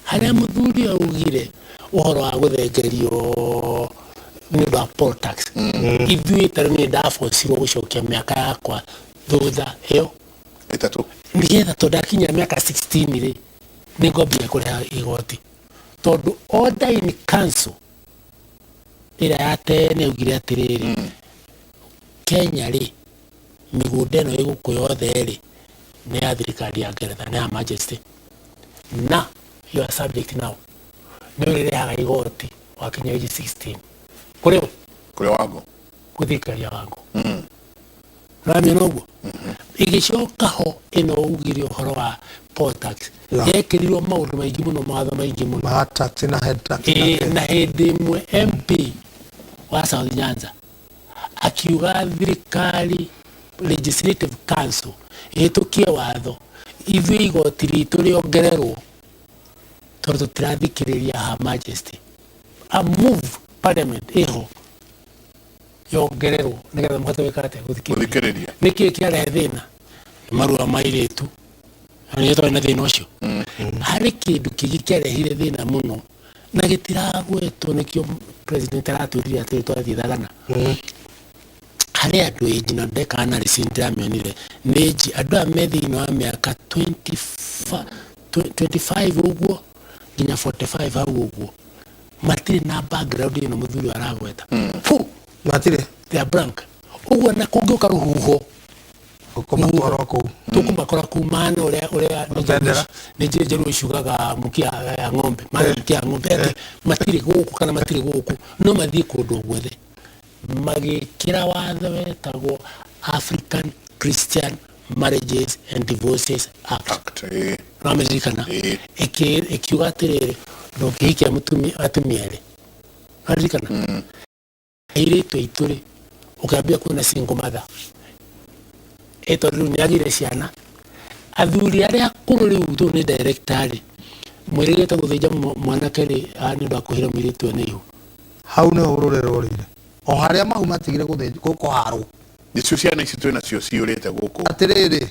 harĩa mũthuri augire ũhoro wa gũthengerio nĩ ũndũ wa poll tax. Ithuĩ ta rĩu niĩ ndabocirwo gũcokia mĩaka yakwa thutha ĩyo 3, nĩgetha tondũ ndakinyia mĩaka 16 rĩ, nĩ ngwambia kũrĩha igoti, tondũ order in council ĩrĩa ya tene augire atĩrĩrĩ, Kenya rĩ, mĩgũnda ĩno ĩ gũkũ yothe rĩ, nĩ ya thirikari ya Ngeretha, nĩ ya Majesty, na you are subject now, nĩ ũrĩrĩhaga igoti wakinya age 16 kũrĩ ũ? Kũrĩ wango. Gwĩ thirikari ya wango. Ũramĩona ũguo ĩgĩcoka ho ĩno ugire ũhoro wa poll tax, yekĩrirwo maũndũ maingĩ mũno, mawatho maingĩ mũno. Ma tax na head tax na na hĩndĩ ĩmwe MP wa South Nyanza akiuga thirikari, Legislative Council, ĩhĩtũkie watho ithuĩ igoti ritũ rĩongererwo tondũ tũtirathikĩrĩria Her Majesty. A move parliament ĩho yongererwo nĩgetha mũhote gwĩka atĩa? Gũthikĩrĩria. Gũthikĩrĩria. Nĩkĩ kĩarehe thĩna? Nĩ marũa ma airĩtu, na nĩyo twarĩ na thĩna ũcio. Harĩ kĩndũ kĩngĩ kĩarehire thĩna mũno na gĩtiragwetwo, nĩkĩo president aratwĩrire atĩrĩ twathiĩ thagana. Harĩ andũ ĩnji na ndeka analysis, ndĩramĩonire nĩ nji andũ aya me thĩinĩ wa mĩaka 25 25 ũguo nginya 45 hau ũguo, matirĩ na background ĩno mũthuri ũyũ aragweta. Fu, matirĩ. They are blank ũguo, na kũngĩũka rũhuho Ũkũmatwara kũu. Tũkũmakora kumana ũrĩa Bendera. Nĩ njĩra njerũ ciugaga mũkia ya ng'ombe mana mũkia ya ng'ombe atĩ matirĩ gũkũ kana matirĩ gũkũ, no mathiĩ kũndũ guothe. Magĩkĩra watho wetagwo African Christian Marriages and Divorces Act. Act, Ũramĩririkana? Ĩĩ. Ĩkiuga atĩrĩrĩ, ndũngĩhikia mũtumia atumia erĩ. Ũraririkana? Airĩtu aitũ rĩ, ũkĩambia kuona single mother, ĩ tondũ rĩu nĩ agĩire ciana, athuri arĩa akũrũ rĩu tondũ nĩ director rĩ, mwĩrĩgĩte gũthĩnja mwanake rĩ, nĩ ũndũ wa kũhĩra mũirĩtu ene ihu. Hau nĩho rũrĩrĩ rũrĩire, o harĩa mahu matigire kũharwo. Nĩcio ciana ici twĩ nacio ciũrĩte gũkũ. Atĩrĩrĩ,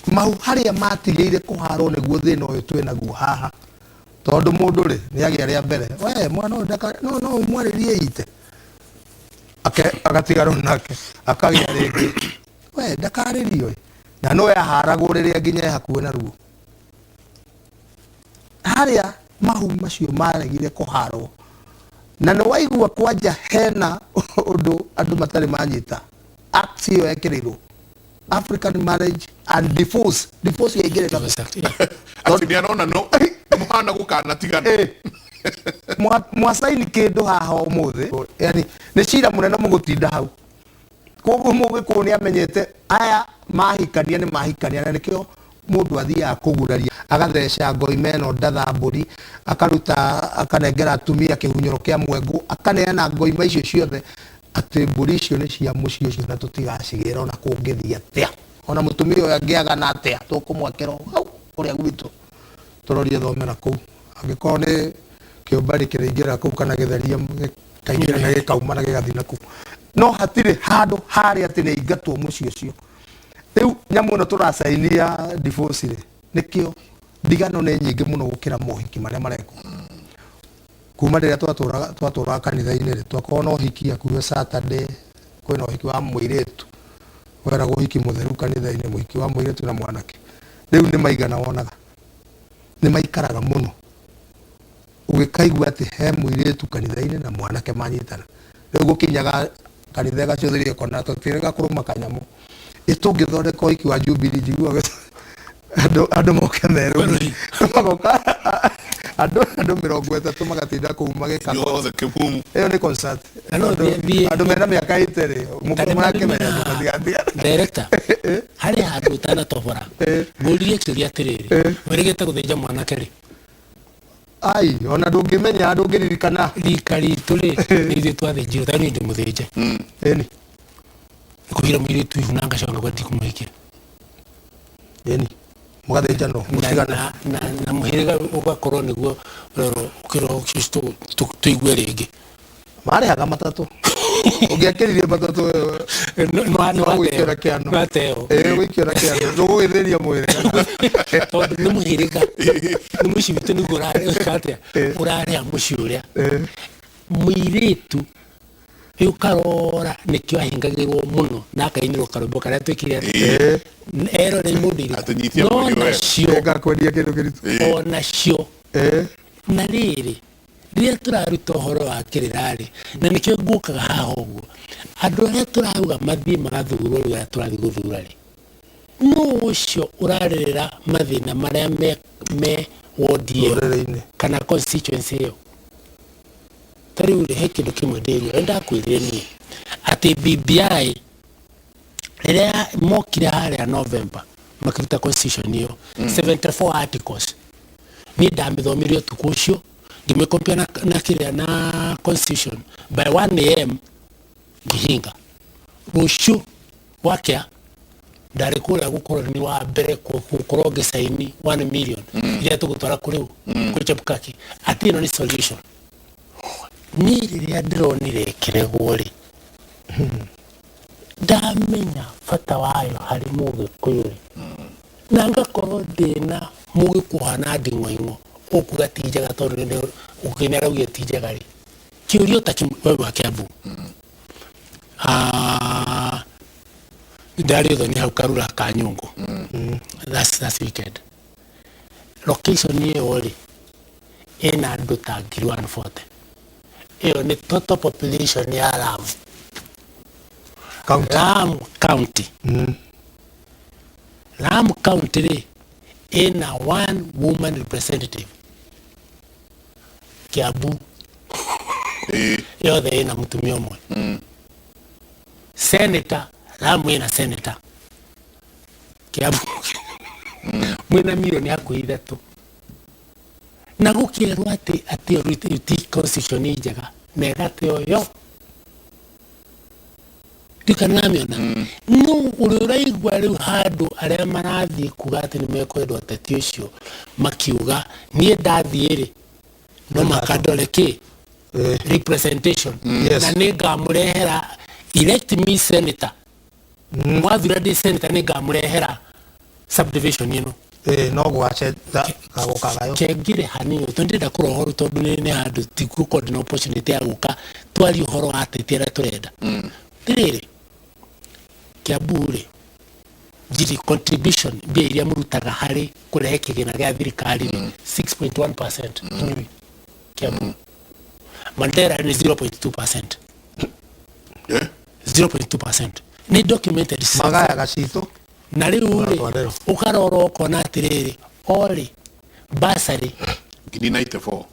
mahu harĩa matigĩire kũharwo nĩguo thĩna ũyũ twĩ naguo haha, tondũ mũndũ rĩ, nĩ agĩa rĩa mbere, we mwana ũyũ ndaka no no mwarĩrie ite. Ake agatigarwo nake, akagĩa rĩngĩ, we ndakarĩrio ĩ, na no yaharagwo rĩrĩa nginya e hakuhĩ na ruo. Harĩa mahu macio maregire kũharwo, na nĩ waigua kwanja hena ũndũ andũ matarĩ manyita, act ĩyo ekĩrĩirwo African Marriage and Divorce, divorce yaingĩrĩte. Divorce Act, yeah. Atĩ nĩ arona no mũhana gũkanatigana. Mwacaini kĩndũ haha ũmũthĩ, yani nĩ cira mũnene mũgũtinda hau. Koguo mũgĩkũyũ nĩ amenyete aya mahikania nĩ mahikania, na nĩkĩo mũndũ athiaga kũguraria, agatheca ngoima ĩno ndatha mbũri, akaruta, akanengera atumia kĩhunyũro kĩa mwengũ, akaneana ngoima icio ciothe atĩ mbũri icio nĩ cia mũciĩ ũcio na tũtigacigĩra ona kũngĩthiĩ atĩa, ona mũtumia ũyũ angĩagana atĩa, tũkũmwakĩra o hau kũrĩa gwitũ, tũrorie thome na kũu, angĩkorwo nĩ kĩũmbarĩ kĩrĩingĩra kũu kana gĩtheria gĩkaingĩra na gĩkauma na gĩgathiĩ na kũu, no hatirĩ handũ harĩa atĩ nĩ aingatwo mũciĩ ũcio. Rĩu nyamũ ĩno tũracainia divorce rĩ, nĩkĩo Ndigano nĩ nyingĩ mũno gũkĩra mohiki marĩa marekwo. Kuma rĩrĩa twatũraga kanitha-inĩ rĩ, twakoragwo na ũhiki hakuhĩ Saturday, kwĩna ũhiki wa mũirĩtu, weragwo ũhiki mũtheru kanitha-inĩ, mũhiki wa mũirĩtu na mwanake. Rĩu nĩ maigana wonaga, nĩ maikaraga mũno. Ũgĩkaigua atĩ he mũirĩtu kanitha-inĩ na mwanake manyitana. Rĩu gũkinyaga kanitha ĩgacũthĩrĩria ĩkona tũtirĩga kũrũma kanyamũ. Ĩ tũngĩthondeka ũhiki wa Jubilee njiguaga andũ moke merwo magoka andũ 30 magatinda kũu magĩka Yothe kĩbumu. Ĩyo nĩ concert. Na no thiĩ Andũ mena mĩaka 80 Ta nĩ mũrakĩmenya marĩ na- mũgatigatigana. Director, harĩ handũ ũtanatobora ngũririe kĩũria atĩrĩrĩ, wĩrĩgĩte gũthĩnja mwanake rĩ? Ai, ona ndũngĩmenya, ndũngĩririkana. Rika ritũ rĩ, nĩ ithuĩ twathĩnjirwo, tarĩu niĩ ndĩ mũthĩnje. Ĩni. Kũhira mũirĩtu ihu na ngacoka ngauga ndikũmũhikia. Ĩni. Mũgathĩnjanwo, Na, mũtigane. na mũhĩrĩga ũgakorwo nĩguo ũrerwo ũkĩrwo tũigue rĩngĩ. Marĩhaga matatũ. Ũngĩakĩririe matatũ No no gwĩkĩra kĩano. No ateo. Ĩĩ, gwĩkĩra kĩano. Ndũgũgĩthĩria mũhĩrĩga. Tondũ nĩ mũhĩrĩga, nĩ mũciĩ witũ nĩguo ũrarĩka atĩa, ũrarĩha mũciĩ ũrĩa. Mũirĩtu rĩu karora nĩkĩo ahingagĩrwo mũno na akainĩrwo karwĩmbo karĩa twĩkire atĩ erore mũndũ irĩkũ. Atĩ nyitia No mweri wega. nacio Ngakwendia kĩndũ kĩritũ. O nacio na rĩrĩ, rĩrĩa tũraruta ũhoro wa kĩrĩra rĩ, na nĩkĩo nguũkaga haha ũguo, andũ arĩa tũrauga mathiĩ magathurwo rĩu, arĩa tũrathiĩ gũthura rĩ, nũ ũcio ũrarĩrĩra mathĩna marĩa me ward ĩyo Rũrĩrĩ-inĩ. kana constituency ĩyo? Ta rĩu rĩ, he kĩndũ kĩmwe ndĩrua nĩ ndakwĩrire niĩ atĩ BBI rĩrĩa mokire harĩa November makĩruta constitution ĩyo 74 articles, niĩ ndamĩthomire ũtukũ ũcio, ngĩmĩkompia na kĩrĩa na constitution by 1 a.m., ngĩhinga. Rũciũ gwakĩa ndarĩ kũrĩa gũkorwo nĩ wa mbere gũkorwo ngĩcaini 1 million iria tũgũtwara kũrĩ kwĩ Chebukati atĩ ĩno nĩ solution. Niĩ rĩrĩa ndĩronire ĩkĩregwo rĩ, ndamenya bata wayo harĩ mũgĩkũyũ rĩ, na ngakorwo ndĩna mũgĩkũyũ hana nding'oing'o ũkuga ti njega, tondũ ũkĩnĩ araugire ti njega rĩ, kĩũria ta kĩmwe we wa Kiambu. Ah, ndarĩ ũthoni hau Karura ka Nyũngũ last weekend. Location ĩyo rĩ, ĩna andũ ta 140,000. Ĩyo nĩ total population ya Lamu County. Lamu County. Lamu County rĩ, ĩna one woman representative. Kiambu yothe ĩna mũtumia ũmwe senator. Lamu ĩna senator, Kiambu mwĩna mirioni hakuhĩ 3, na gũkerwo atĩ ĩyo ti constitution njega na ĩgateo yo ndikanamĩona. No ũrĩa ũraigua rĩu handũ arĩa marathiĩ kuga atĩ nĩ mekwenda ũteti ũcio makiuga niĩ ndathiĩ rĩ, no makandore kĩ representation na nĩ ngamũrehera, elect me senator, mwathura ndĩ senator nĩ ngamũrehera subdivision ĩno. Ĩĩ, no gũgaceta gagũkagayo. Kengire hanini tondũ ndĩrenda kũrora ũhoro, tondũ nĩ handũ tigũkorwo ndĩna opportunity ya gũka twarie ũhoro wa ateti arĩa tũrenda. Rĩrĩ Kiambu rĩ, njiri contribution, mbia iria mũrutaga harĩ kũrehe kĩgĩna gĩa thirikari rĩ, 6.1% inyuĩ Kiambu. Mandera nĩ 0.2%. 0.2% nĩ documented. Magayaga citũ. Na rĩu rĩ, Ũgatwarĩrwo. ũkarora ũkona atĩrĩrĩ, orĩ basarĩ 94,000.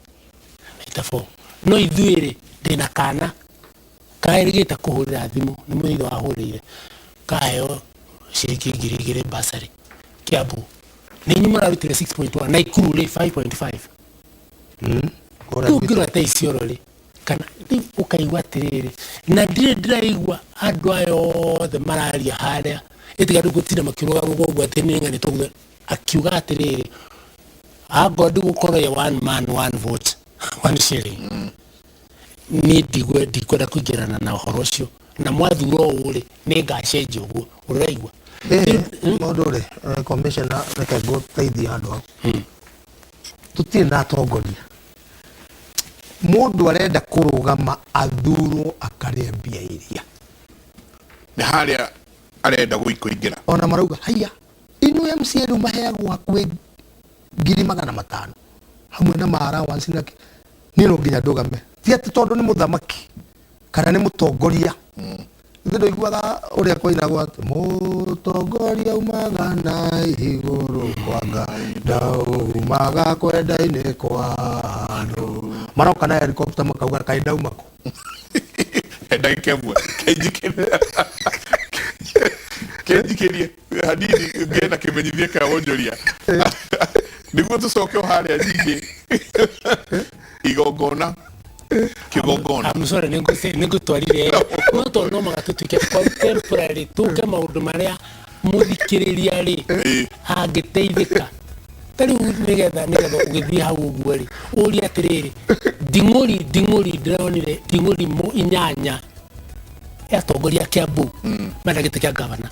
94, no ithuĩ rĩ, ndĩna kana kaerĩgĩte kũhũrĩra thimũ nĩ mũthitho wahũrĩire kaheo ciringi 2000 basarĩ. Kiambu nĩ inyuĩ mũrarutire 6.1, Naikuru rĩ 5.5. Kũrĩa Rĩu ũngĩrora ta Isiolo rĩ, kana rĩu ũkaigua atĩrĩrĩ, na ndirĩ ndĩraigua andũ aya othe mararia harĩa ĩtiga rĩu gũtinda makĩrũgarũga ũguo atĩ nĩ ng'ani tũguo akiuga atĩrĩrĩ, angorwo ndigũkorwo ya one man one vote one shilling, niĩ ndikwenda kũingĩrana na ũhoro ũcio, na mwathura ũũ rĩ, nĩ ngacenjia ũguo ũraigua. Ĩĩ, mũndũ rĩ, commissioner, reke ngũteithie handũ hau. Tũtirĩ na atongoria. Mũndũ arenda kũrũgama athurwo akarĩe mbia iria. Nĩ harĩa arenda gũikũingĩra. Ona marauga haiya inu MCA rĩu maheagwo hakuhĩ 500,000 hamwe na ma allowance na niĩ no nginya ndũgame. Ti atĩ tondũ nĩ mũthamaki kana nĩ mũtongoria. Ithe ndũiguaga ũrĩa kwainagwo atĩ mũtongoria umaga na igũrũ kwa Ngai ndaumaga kwenda-inĩ kwa andũ. Maroka na helicopter makauga kaĩ ndauma kũ. Ndagĩka ĩmwe kenjikĩrie kenjikĩrie hanini ngĩe na kĩmenyithia kĩa wonjoria nĩguo tũcoke o harĩa ningĩ igongona kĩgongona. I'm sorry, nĩngũtwarire no tondũ no mũhaka tũtuĩke contemporary tũke maũndũ marĩa mũthikĩrĩria rĩ angĩteithĩka. Ta rĩu nĩgetha ũgĩthiĩ hau ũguo rĩ ũrie atĩrĩrĩ nding'ũri ndĩronire nding'ũri 8 ya atongoria a Kiambu mena gĩtĩ kĩa gavana.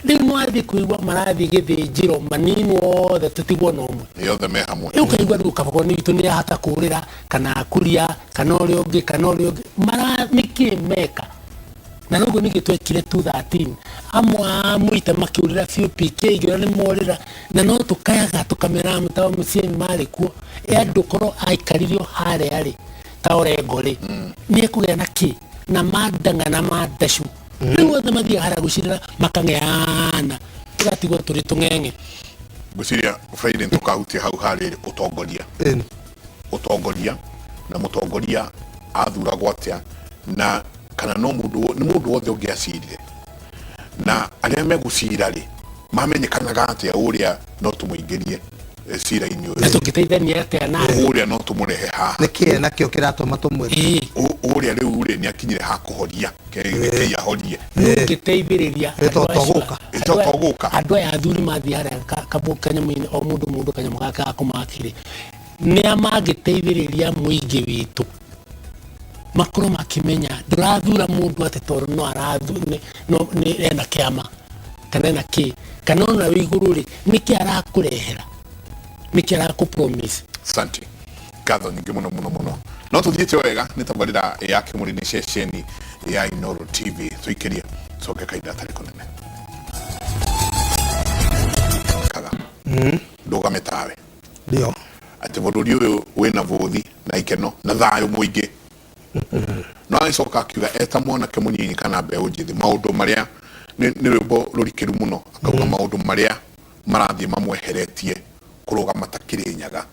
Rĩu mwathiĩ kũigua marathiĩ gĩthĩnjĩro maninwo othe tũtigwo na ũmwe. Nĩ othe me hamwe. Rĩu ũkaigua rĩu kaboko nĩ witũ nĩ ahota kũrĩra kana akuria kana ũrĩa ũngĩ kana ũrĩa ũngĩ mara nĩkĩ meka. Na noguo ningĩ twekire 213 amwe a mũita makĩũrĩra biũ PK ngĩona nĩ morĩra na no tũkayaga tũkamera mũtawa mũciĩ marĩ kuo ĩ andũ korwo aikaririo harĩa rĩ ta Orengo rĩ nĩ ekũgĩa na kĩ na mandang'a na mandacu. Rĩu othe mathiaga harĩa gũcirĩra makang'eana tũgatigwo tũrĩ tũng'eng'e. Ngwĩciria Friday tũkahutia hau harĩ ũtongoria. Ũtongoria na mũtongoria athuragwo atĩa na kana no mũndũ nĩ mũndũ wothe ũngĩacirire na arĩa megũcira rĩ mamenyekanaga atĩa ũrĩa no tũmũingĩrie cira-inĩ ũyũ. Na tũngĩteithania atĩa na ũrĩa no tũmũrehe haha. Nĩkĩ nakĩo kĩratũma tũmwĩre? Ũrĩa rĩu rĩ nĩ akinyire ha kũhoria kĩrĩa ahorie. Nũngĩteithĩrĩria andũ andũ aya athuri mathiĩ harĩa kanyamũ-inĩ o mũndũ kanyamũ gake ga kũmakĩrĩ nĩa mangĩteithĩrĩria mũingĩ witũ makorwo makĩmenya ndũrathura mũndũ atĩ tondũ no arathu no nĩ ena kĩama kana ena kĩ kana ona wĩ igũrũ rĩ nĩkĩ arakũrehera nĩkĩ arakũ promise. Asante. Ngatho nyingĩ mũno mũno mũno. No tũthiĩte wega nĩ tabarĩra ya Kĩmũrĩ nĩ ceceni ya Inooro TV tũikĩrie coke kahinda tarĩ kũnene. Kaga. Ndũgame tawe. Ndio. Atĩ bũrũri ũyũ wĩna bũthi na ikeno na thayũ mũingĩ. No agĩcoka akiuga eta mwanake mũnini kana mbeũ njĩthĩ maũndũ marĩa nĩ rwĩmbo rũrikĩru mũno akauga maũndũ marĩa marathiĩ mamweheretie kũrũgama ta Kĩrĩnyaga.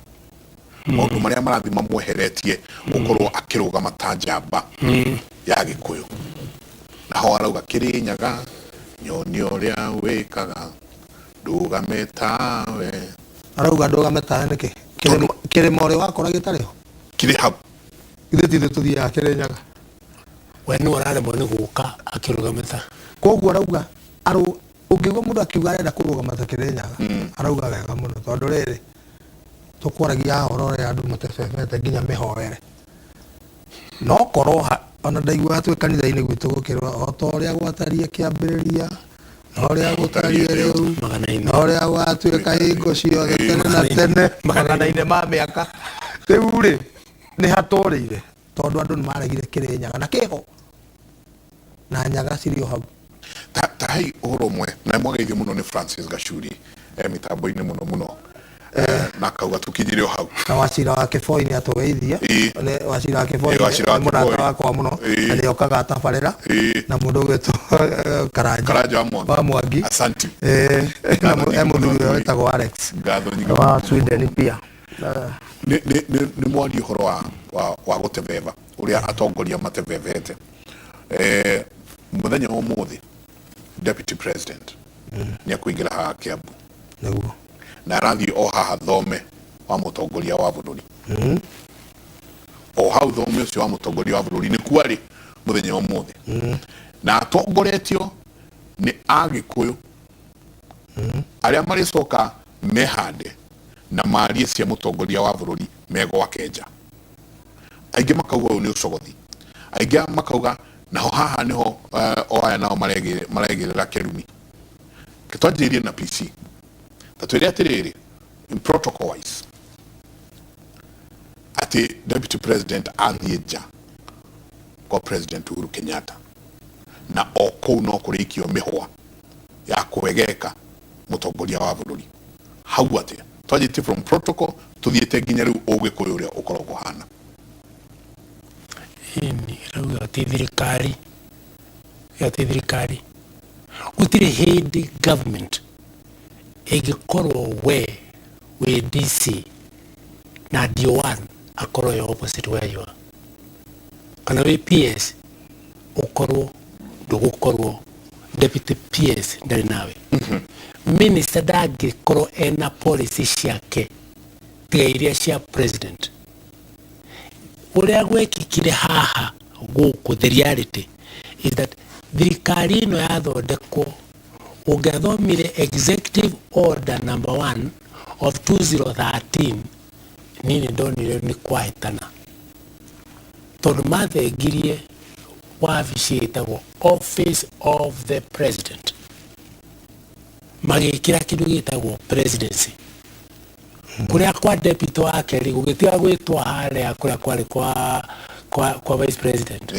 Maũndũ marĩa marathiĩ mamweheretie gũkorwo akĩrũgama ta njamba ya Gĩkũyũ. Na ho arauga Kĩrĩnyaga nyoni ũrĩa wĩkaga ndũgame tawe. Arauga ndũgame tawe nĩkĩ? Kĩrĩma ũrĩa wakora gĩtarĩ ho? Kĩrĩ hau. Ithuĩ ti ithuĩ tũthiaga Kĩrĩnyaga. We nĩ ũraremwo nĩ gũka akĩrũgama ta. Koguo arauga ũngĩigua mũndũ akiuga arenda kũrũgama ta Kĩrĩnyaga arauga wega mũno tondũ rĩrĩ tũkwaragia ũhoro ũrĩa andũ matebebete nginya mĩhoere. No korwo ona ndaiguaga twĩ kanitha-inĩ gwitũ gũkĩrwo o ta ũrĩa gwatariĩ kĩambĩrĩria na ũrĩa gũtariĩ rĩu na ũrĩa gwatuĩka hingo ciothe tene na tene magana-inĩ ma mĩaka. Rĩu rĩ nĩ hatũrĩire tondũ andũ nĩ maregire Kĩrĩnyaga na kĩho na nyaga cirĩ o hau. Ta hei ũhoro ũmwe na mwageithio mũno nĩ Francis Gachuri mĩtambo-inĩ mũno mũno na akauga tũkinyire o hau. Na Wachira wa Kĩboi nĩ atũgeithia. Wachira wa Kĩboi nĩ mũrata wakwa mũno na nĩ okaga atabarĩra na mũndũ ũgwĩtwo Karanja wa Mwangi. Asante. Na mũthuri ũrĩa wĩtagwo Alex wa Sweden pia. Nĩ mwaria ũhoro wa gũtebeba ũrĩa atongoria matebebete. Mũthenya wa ũmũthĩ Deputy President nĩ akũingĩra haha Kiambu. Nĩguo. Na arathiĩ o haha thome wa mũtongoria wa bũrũri. O hau thome ũcio wa mũtongoria wa bũrũri nĩkuo arĩ mũthenya wa ũmũthĩ. Na atongoretio nĩ Agĩkũyũ arĩa marĩcoka mehande na marie cia mũtongoria wa bũrũri megwake nja. Aingĩ makauga ũyũ nĩ ũcogothi. Aingĩ makauga naho haha nĩho o aya nao maregĩrĩra kĩrumi. Twanjĩrĩrie na PC. Ta twĩre atĩrĩrĩ, in protocol wise. Atĩ deputy president athiĩ nja kwa President Uhuru Kenyatta, na o kũu no kũrĩkio mĩhwa ya kwegeka mũtongoria wa bũrũri hau. Atĩa twanjĩtie from protocol, tũthiĩte nginya rĩu ũgĩkũyũ ũrĩa ũkoragwo hana? Ĩni, rauga ti thirikari, ĩyo ti thirikari. Gũtirĩ hĩndĩ government ĩngĩkorwo we wĩ DC na DO1 akorwo yo opposite where you are, kana wĩ PS ũkorwo ndũgũkorwo deputy PS ndarĩ nawe. Minister ndangĩkorwo ena policy ciake tiga iria cia president. Ũrĩa gwekĩkire haha gũkũ, the reality is that thirikari ĩno yathondekwo, ũngĩathomire executive order number 1 of 2013, niĩ nĩ ndonire nĩ kwahĩtana, tondũ mathengirie wabici ĩtagwo Office of the President, magĩkĩra kĩndũ gĩtagwo presidency kũrĩa kwa deputy wake rĩ, gũgĩtiga gwĩtwo harĩa kũrĩa kwarĩ kwa vice president,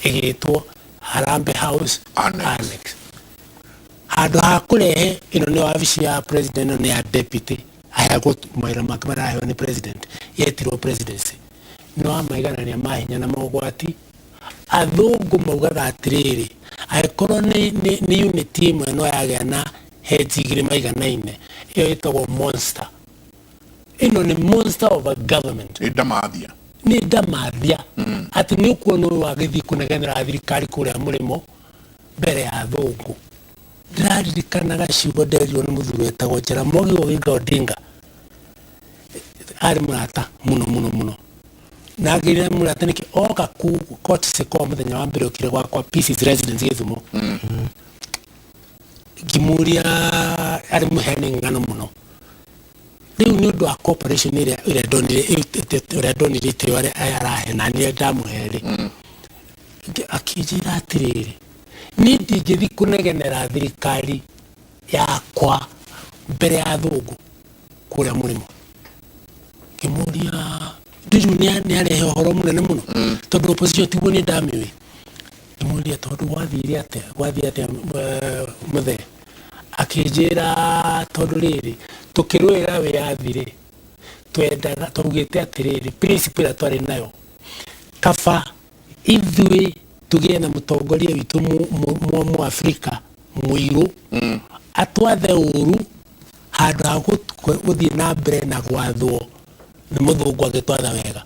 ĩgĩtwo Harambee House Annex. Annex. Handũ ha kũrehe ĩno nĩ wabici ya president, ĩno nĩ ya deputy, aheagwo mawĩra make maraheo nĩ president, yetirwo presidency. Nĩ wamaiganania mahinya na mogwati. Athũngũ maugaga atĩrĩrĩ, angĩkorwo nĩ unit ĩmwe no yagĩa na heads igĩrĩ maiganaine, ĩyo ĩtagwo monster. Ĩno nĩ monster of a government. Nĩ ndamathia. Nĩ ndamathia, atĩ nĩ ũkuona ũyũ agĩthiĩ kũnegenera thirikari kũrĩa mũrĩmo mbere ya athũngũ. Ndĩraririkanaga ciugo nderirwo nĩ mũthuri wetagwo Jaramogi Oginga Odinga, arĩ mũrata mũno mũno mũno, na ngĩrire mũrata nĩkĩ oka ku courtesy call mũthenya wa mbere okire gwakwa Pieces Residence Gĩthumo. Ngĩmũria, arĩ mũheani ng'ano mũno, rĩu nĩ ũndũ wa cooperation ĩrĩa ndonire, ũrĩa ndonire itĩo arĩa arahe na niĩ ndamũhe rĩ, akĩnjĩra atĩrĩrĩ, niĩ ndingĩthiĩ kũnegenera thirikari yakwa mbere ya athũngũ kũrĩa mũrĩmo. Ngĩmũria, ndiju nĩ arehe ũhoro mũnene mũno, tondũ opposition tiguo nĩ ndamĩũĩ. Ngĩmũria, tondũ gwathire atĩa, gwathiĩ atĩa, mũthee? Akĩnjĩra, tondũ rĩrĩ, tũkĩrũĩra wĩyathi rĩ, twendaga twaugĩte atĩrĩrĩ, principle ĩrĩa twarĩ nayo, kaba ithuĩ tũgĩe na mũtongoria witũ Mũafrika mũirũ atwathe ũru, handũ ha gũthiĩ na mbere na gwathwo nĩ mũthũngũ agĩtwatha wega.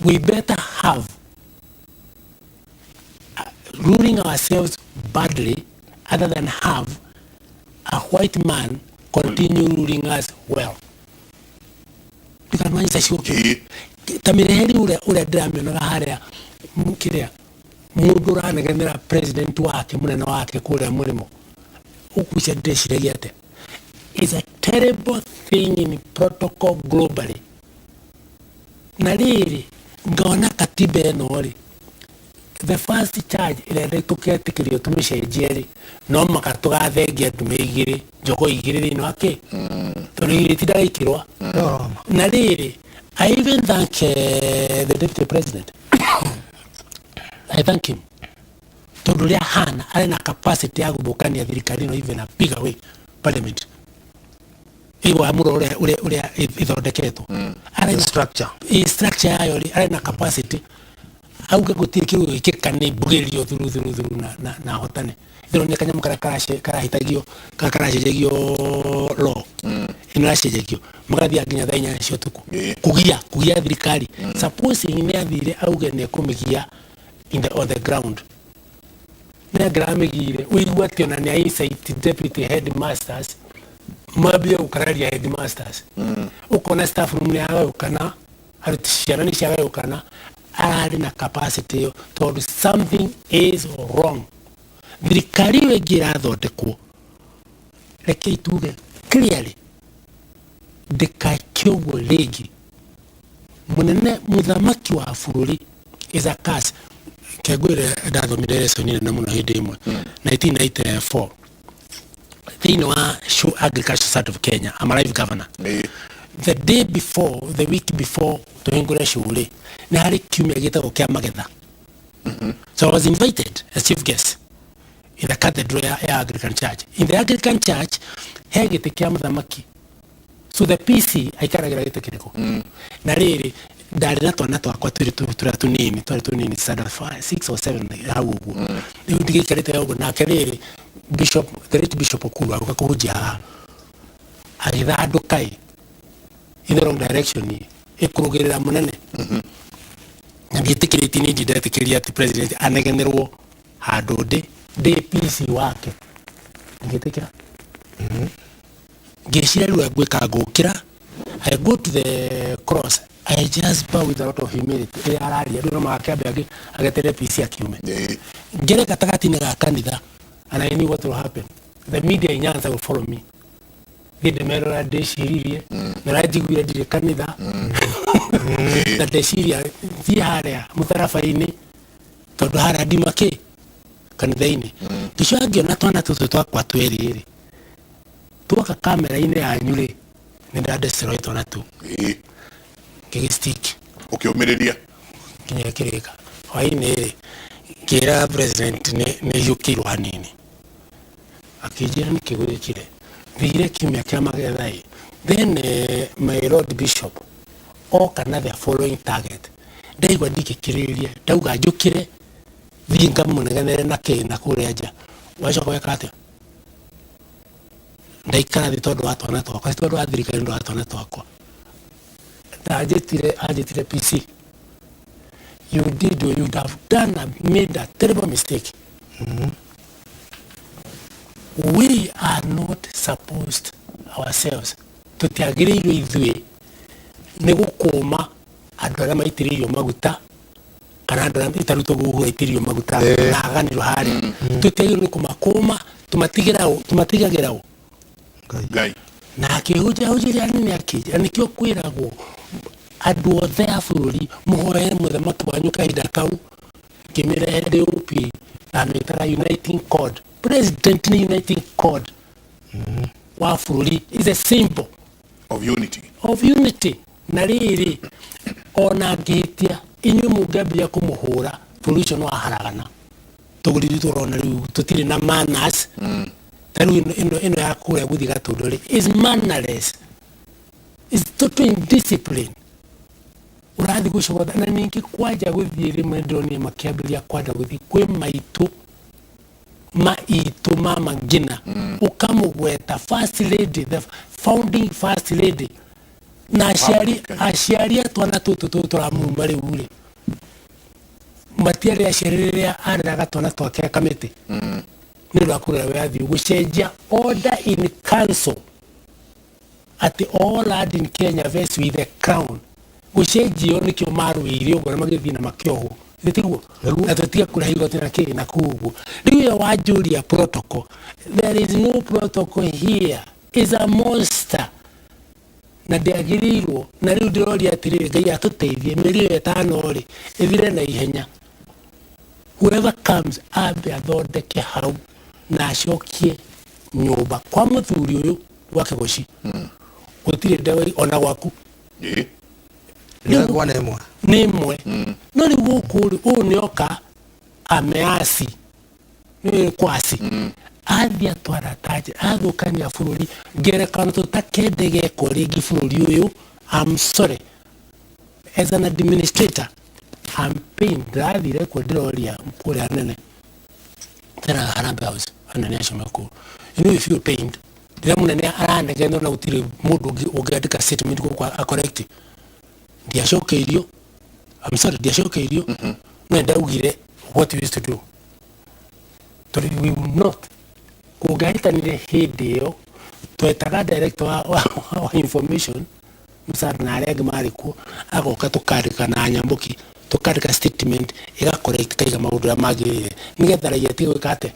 We better have ruling ourselves badly other than have a white man continue ruling us well. Ndikanwanyita ciugo ta mĩreheri ũrĩa ndĩramĩonaga harĩa kĩrĩa mũndũ ũranegenera president wake, mũnene wake kũrĩa mũrĩmo ũkuica, ndĩreciragia atĩa. Is a terrible thing in protocol globally. Na rĩrĩ, ngona katiba ĩno rĩ, the first charge ĩrĩa tũketĩkĩrio tũmĩcenjie rĩ, no maka tũgathengia ndume igĩrĩ, njogo igĩrĩ thĩinĩ wa kĩ, tondũ igĩrĩ itindaga ikĩrwa. Na rĩrĩ, I even thank the deputy president. I thank him tondũ ũrĩa hana arĩ na capacity ya gũthũkania thirikari ĩno even a bigger way parliament ĩyo mũro ũrĩa ĩthondeketwo. Arĩ The na structure. Ĩ structure yayo rĩ, arĩ na capacity auge gũtirĩ kĩndũ gĩkĩka, nĩ mbugĩrĩrio thuru thuru thuru na hotane. Ĩno nĩ kanyamũ karĩa karahĩtagio kana karacenjagio, law ĩno ĩracenjagio magathiĩ nginya thaa 8 cia ũtukũ kũgia thirikari. Supposing nĩ athire auge nĩ ekũmĩgia on the ground, nĩ angĩramĩgiire. Ũigua atĩ ona nĩ incite deputy headmasters mambie gũkararia headmasters, ũkona staff room nĩ yagayũkana, aruti ciana nĩ ciagayũkana. Ararĩ na capacity ĩyo, tondũ something is wrong. Thirikari ĩyo ĩngĩ ĩrathondekwo, rekei tuge clearly, ndĩkeke ũguo rĩngĩ. Mũnene mũthamaki wa bũrũri is a curse. Kengwĩre, ndathomire lesson nene mũno hĩndĩ ĩmwe 1994 thĩinĩ wa Show Agriculture Society of Kenya. I'm a life governor. The day before, the week before tũhingũre show rĩ, nĩ harĩ kiumia gĩtagwo kĩa magetha. So I was invited as chief guest in the cathedral ya Anglican Church. In the Anglican Church he gĩtĩ kĩa mũthamaki, so the PC aikaragĩra gĩtĩ kĩrĩkũ. Na rĩrĩ, ndarĩ na twana twakwa twĩrĩ tũrĩa tũnini, twarĩ tũnini, standard 5, 6 or 7 hau ũguo. Rĩu ndigĩikarĩte ũguo, nake rĩrĩ, bishop, the late Bishop Okuru agũka kũhunjia haha, agĩthandũka ĩ in the wrong direction, ĩkũrũgĩrĩra mũnene, na ndiĩtĩkĩrĩtie niĩ, ndetĩkĩria atĩ president anegenerwo handũ ndĩ PC wake. Ngĩtĩkĩra, ngĩciria rĩu ngwĩka, ngũkĩra, I go to the cross, I just bow with a lot of humility. Rĩrĩa araria rĩu no makĩambe agĩeterere PC akiume, ngere gatagatĩ-inĩ ga kanitha, and I knew what will happen. The media in Nyanza will follow me, thiĩ ndĩmerora, ndĩciririe na ũrĩa njiguire ndirĩ kanitha, na ndeciria thiĩ harĩa mũtharaba-inĩ, tondũ harĩa ndima kĩ kanitha-inĩ. Ngĩcoka ngĩona twana tũtũ twakwa twĩrĩ rĩ, twoka kamera-inĩ yanyu rĩ, nĩ ndadestroy twana tu. Ngĩgĩstick. Ũkĩũmĩrĩria. Nginya kĩrĩka hwainĩ rĩ, ngĩra president nĩ hiũkĩirwo hanini. Akĩnjĩra nĩkĩ gwĩkire, thire kiumia kĩa magetha ĩ. Then my lord bishop oka na the following target. Ndaigua ndingĩkirĩrĩria, ndauga njũkĩre thiĩ ngamũnegenere na kĩ na kũrĩa nja. Wacoka weka atĩa? Ndaikara thĩ tondũ wa twana twakwa, ti tondũ wa thirikari, nĩ ũndũ wa twana twakwa. Ndanjĩtire, anjĩtire, "PC, you did you would have done a, made a terrible mistake. We are not supposed ourselves, tũtiagĩrĩirwo ithuĩ nĩ gũkũma andũ arĩa maitĩrĩirio maguta, kana andũ arĩa itarutwo gũkũ maitĩrĩirio maguta na aganĩrwo harĩa, tũtiagĩrĩirwo nĩ kũmakũma, tũmatigĩra ũ, tũmatigagĩra ũ?" Ngai. Na akĩhunjia nene, akĩnjĩra nĩkĩo kwĩragwo andũ othe a bũrũri mũhoere mũthamaki wanyu. Kahinda kau ngĩmĩrehe ndĩ OP, amĩtaga uniting cord. President nĩ uniting cord wa bũrũri, is a symbol of unity. Of unity. Na rĩrĩ, ona ngĩhĩtia, inyuĩ mũngĩambia kũmũhũra, bũrũri ũcio nĩ waharagana. Tũgũriri tũrona rĩu tũtirĩ na manners. Ta rĩu ĩno ya kũrĩa gũthiĩ Gatũndũ rĩ, is mannerless, is total indiscipline. Ũrathiĩ gũcogotha na ningĩ kwanja gũthiĩ, rĩmwe ndĩronire makĩambĩrĩria kwanja gũthiĩ kwĩ maitũ, maitũ mama ngina, ũkamũgweta first lady, the founding first lady, na aciari aciari a twana tũtũ tũtũ tũramuma rĩu rĩ, matiarĩ aciari rĩrĩa areraga twana twake kamĩtĩ nĩ ũndũ wa kũrera wĩyathi, gũcenjia order in council atĩ all land in Kenya vests with the crown, gũcenjio nĩkĩo marũĩire ũguo na magĩthiĩ na makĩohwo. Githĩ tiguo? Na tũtige kũrĩha igoti na kĩ na kũu ũguo. Rĩu ĩyo wanjũria protocol, there is no protocol here, is a monster na ndĩagĩrĩirwo. Na rĩu ndĩroria atĩrĩrĩ, Ngai atũteithie, mĩeri ĩyo 5 rĩ ĩthire na ihenya. Whoever comes ambe athondeke hau na acokie nyũmba kwa mũthuri ũyũ gwa Kĩgoci, gũtirĩ ndewa ona gwaku. Ndĩragwa nĩ ĩmwe. Nĩ ĩmwe. No rĩu gũkũ rĩ, ũyũ nĩ oka ameasi, nĩ kwasi athiĩ atwara taji, athũkania bũrũri. Ngerekano tũtakende gekwo rĩngĩ bũrũri ũyũ. I'm sorry, as an administrator I'm pained. Ndĩrathire kuo, ndĩroria kũrĩa nene tena Harambee House, anene acio mekuo, you know you feel pained rĩrĩa mũnene aranegena na gũtirĩ mũndũ ũngĩ ũngĩandĩka statement gũkũ a correct. Ndiacokeirio, I'm sorry, ndiacokeirio. No ndaugire what we used to do, tondũ we will not kũngĩahĩtanire hĩndĩ ĩyo, twetaga director wa information Musara na arĩa angĩ marĩ kuo, agoka tũkandĩka na Nyamũki, tũkandĩka statement ĩga correct, kaiga maũndũ ũrĩa magĩrĩire nĩgetha raia atige gwĩka atĩa.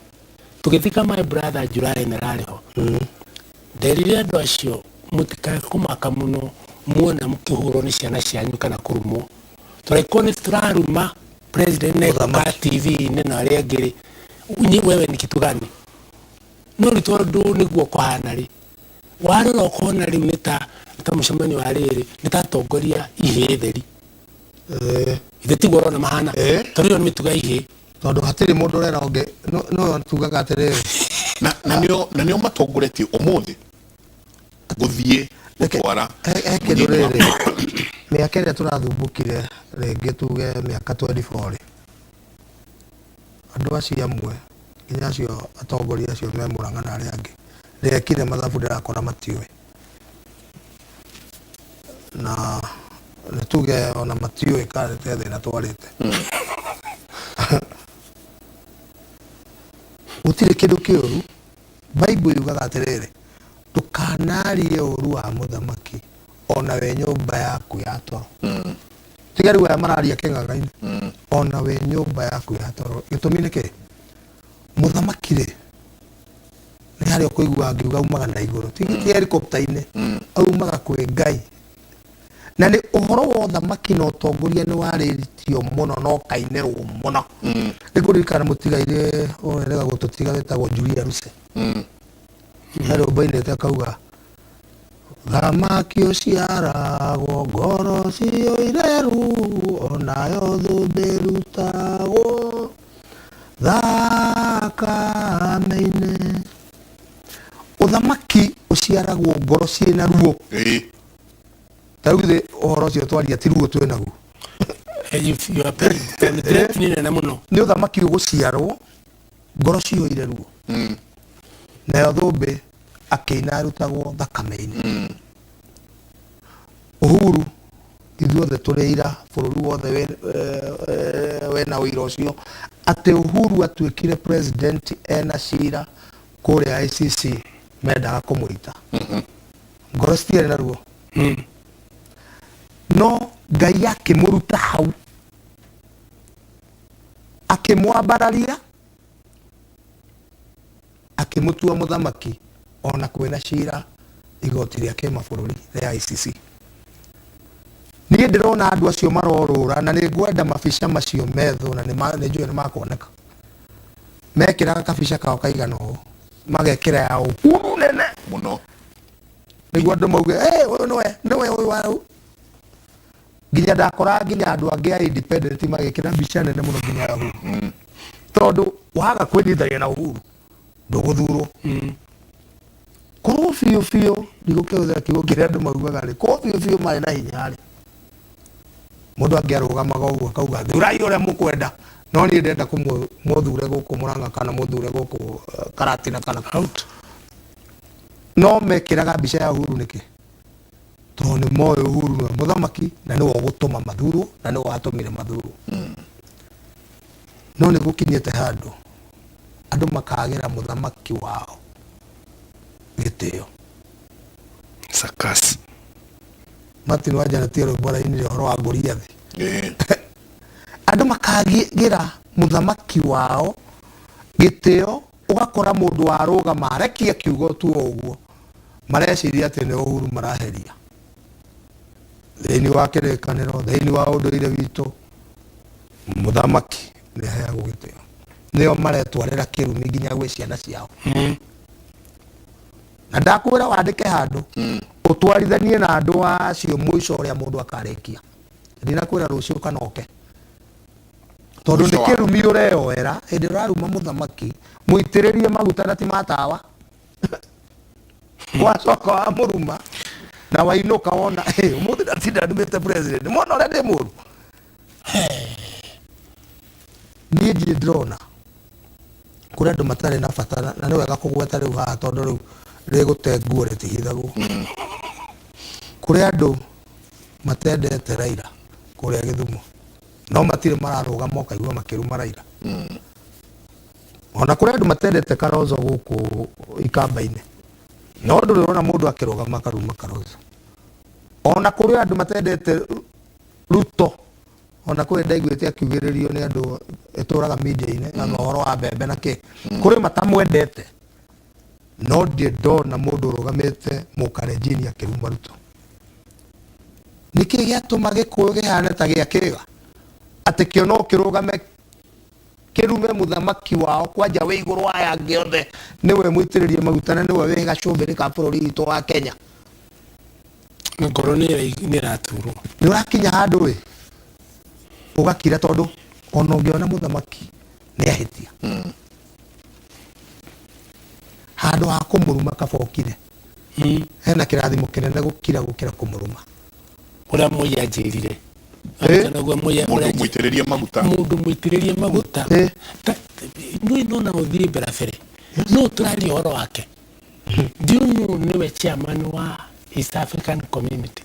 Tũgĩthika my brother July nĩ ho, nderire andũ acio mũtikae kũmaka mũno muona mũkĩhũrwo nĩ ciana cianyu kana kũrumwo. Tũraikwo nĩ tũraruma president na Mũthamaki. TV-inĩ na arĩa angĩ rĩ, wewe ni kitu gani? No rĩu tondũ nĩguo kũhana rĩ, warora ũkona rĩu nĩ ta Nĩ ta mũcemanio wa rĩrĩ, nĩ ta atongoria ihĩĩ theri. Ithe tiguo ũrona mahana? Tondũ ĩyo nĩ mĩtugo ya ihĩĩ. Tondũ hatirĩ mũndũ ũrera ũngĩ no tugaga atĩrĩrĩ. Na nĩo matongoretie ũmũthĩ gũthiĩ gũtwara He kĩndũ rĩrĩ, mĩaka ĩrĩa tũrathumbũkire rĩngĩ, tuge mĩaka 24 rĩ, andũ acio amwe, nginya acio atongoria acio me Mũrang'a na arĩa angĩ, ndekire mathabu ndĩrakora matiũĩ, na nĩ tuge ona matiũĩ kana nĩ te thĩna twarĩte. Gũtirĩ kĩndũ kĩũru. Bible yugaga atĩrĩrĩ, ndũkanarie ũru wa mũthamaki ona wĩ nyũmba yaku ya toro. Tiga rĩu aya mararia kĩng'ang'a-inĩ, ona wĩ nyũmba yaku ya toro. Gĩtũmi nĩ kĩ? Mũthamaki rĩ, nĩ harĩa ũkũigua ngiuga aumaga na igũrũ, ti helicopter-inĩ, aumaga kwĩ Ngai. Na nĩ ũhoro wa ũthamaki na ũtongoria nĩ warĩtio mũno na ũkainĩrwo mũno. Nĩ ngũririkana mũtigairĩ ũrerega gũtũtiga wĩtagwo Julia Ruse. He rwĩmbo ainĩte akauga, thamaki ũciaragwo ngoro ciyũire ruo, onayo thũmbĩ ĩrutagwo thakame-inĩ. Ũthamaki ũciaragwo ngoro ciĩna ruo. Ta rĩu githĩ ũhoro ũcio twaria ti ruo twĩ naguo? You are paid. Tondũ threat nĩ nene mũno. Nĩ ũthamaki ũgũciarwo ngoro ciyũire ruo, nayo thũmbĩ akĩina arutagwo thakame-inĩ. Uhuru ithuothe tũrĩ aira, bũrũri wothe wĩna ũira ũcio atĩ Uhuru atuĩkire president ena cira kũrĩa ICC mendaga kũmũita. Ngoro citiarĩ na ruo, no Ngai akĩmũruta hau, akĩmwambararia, akĩmũtua mũthamaki ona kwĩna cira igoti rĩa kĩmabũrũri rĩa ICC. Niĩ ndĩrona andũ acio marorũra, na nĩ ngwenda mabica macio methwo, na nĩ njũĩ nĩ makuoneka. Mekĩraga kabica kao kaigana ũũ, magekĩra ya Uhuru nene mũno, nĩguo andũ mauge, "Hey, ũyũ nĩwe, nĩwe ũyũ wa Nginya ndakora nginya andũ angĩ a independent magĩkĩra mbica nene mũno nginya ya Uhuru, tondũ waga kwĩnyitithania na Uhuru ndũgũthurwo. Korwo biũ biũ, ndigũkĩhũthĩra kiugo kĩrĩa andũ maugaga rĩ, korwo biũ biũ marĩ na hinya rĩ, mũndũ angĩarũgamaga ũguo akauga, "Thurai ũrĩa mũkwenda, no niĩ ndĩrenda mũthure gũkũ Mũrang'a kana mũthure gũkũ Karatina kana out." No mekĩraga mbica ya Uhuru nĩkĩ? Tondũ nĩ moĩ Uhuru nĩwe mũthamaki na nĩwe ũgũtũma mathurwo na nĩwe watũmire mathurwo. No nĩ gũkinyĩte handũ andũ makagĩra mũthamaki wao gĩtĩo. Sakas. Martin Wanjana tie rwĩmbo arainire ũhoro wa Goliathi. Andũ makagĩra mũthamaki wao gĩtĩo, ũgakora mũndũ warũgama arekia kiugo tu o ũguo, mareciria atĩ nĩ Uhuru maraheria. Thĩinĩ wa kĩrĩkanĩro, thĩinĩ wa ũndũire witũ, mũthamaki nĩ aheagwo gĩtĩo. Nĩo maretwarĩra kĩrumi nginya gwĩ ciana ciao. Na ndakwĩra wandĩke handũ, ũtwarithanie na andũ acio mũico ũrĩa mũndũ akarĩkia. Ndinakwĩra rũciũ kana oke, tondũ nĩ kĩrumi ũreyoera hĩndĩ ũraruma mũthamaki mũitĩrĩrie maguta na ti matawa. Wacoka wamũruma na wainũka wona, "Hey, ũmũthĩ ndatinda ndumĩte president, mona ũrĩa ndĩ mũru." Niĩ ndirĩ ndĩrona kũrĩ andũ matarĩ na bata, na nĩ wega kũgweta rĩu haha tondũ rĩu rĩgũte nguo rĩtihithagwo. Kũrĩ andũ matendete Raila kũrĩa Gĩthumo, no matirĩ mararũgama ũkaigua makĩruma Raila. Ona kũrĩ andũ matendete Kalonzo gũkũ Ikamba-inĩ, no ndũrĩ ũrona mũndũ akĩrũgama akaruma Kalonzo. Ona kũrĩ andũ matendete Ruto, ona kũrĩ ndaiguĩte akiugĩrĩrio nĩ andũ ĩtũraga media-inĩ na ũhoro wa mbembe na kĩ, kũrĩ matamwendete, no ndirĩ ndona mũndũ ũrũgamĩte mũkarenjini akĩruma Ruto. Nĩkĩ gĩatũma Gĩkũyũ kĩhane ta gĩa kĩga atĩ kĩo no kĩrũgame kĩrume mũthamaki wao kwanja wĩ igũrũ wa aya angĩ othe, nĩwe mũitĩrĩrie maguta na nĩwe wĩ gacũmbĩrĩ ka bũrũri witũ wa Kenya? Ngoro nĩ ĩraturwo. Nĩ ũrakinya handũ ĩ ũgakira, tondũ ona ũngĩona mũthamaki nĩ ahĩtia, handũ ha kũmũruma kaba ũkire. Hena kĩrathimo kĩnene gũkira gũkĩra kũmũruma. Ũrĩa Moi anjĩrire. Mũndũ mũitĩrĩrie maguta. Mũndũ mũitĩrĩrie maguta. Nĩ nona ũthiĩ mbere bere no tũraria ũhoro wake. Do you know nĩwe chairman wa East African Community?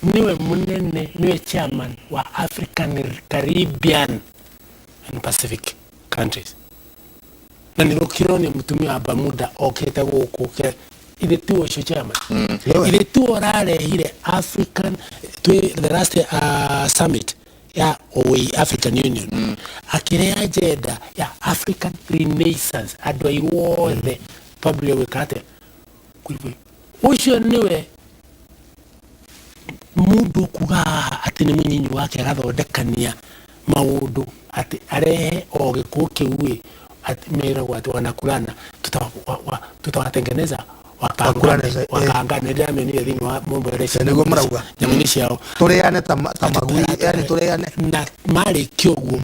Niwe munene, niwe chairman wa African, Caribbean and Pacific countries. Na nĩ rũkĩronio mũtumia wa Bermuda okĩte gũkũ, ithe ti ũcio chairman? Ithe ti ũrarehire African twi the last summit ya OA, African Union, akĩrehe agenda ya African Renaissance, andũ airũ othe twambĩrĩrie gwĩka atĩa? Ũcio nĩwe mundu kuga haha atĩ nĩ mũnyinyi wake agathondekania maũndũ atĩ arehe o gĩkũũ kĩu ĩ atĩ meragwo atĩ wanakulana tutawatengeneza Wakulane, wakaangane. Ndĩramenire thĩinĩ wa mũmbere. Nĩguo marauga. Nyamũ-inĩ ciao. Tũrĩane ta magui, yani tũrĩane. Na marĩkia ũguo,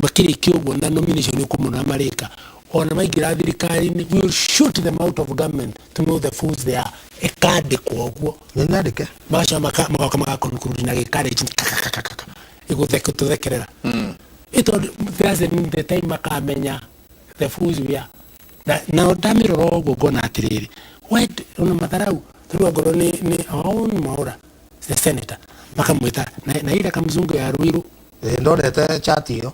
makĩrĩkia ũguo na nomination ũkũmona marĩka ona maingĩra thirikari-inĩ, we will shoot them out of government to know the fools they are. Ĩkandĩkwo ũguo. Nĩ nyandĩke. Magacoka magoka magaconclude na gĩkarĩnji kakakakaka ĩgũthekerera ĩtondũ that's the time makamenya the fools we are. Na ndamĩrora ũguo ngona atĩrĩrĩ, why ona matharau rĩu angorwo nĩ our own Mwaura the senator makamwĩta na ile kamzungu ya Ruiru. Ndonete chat ĩyo.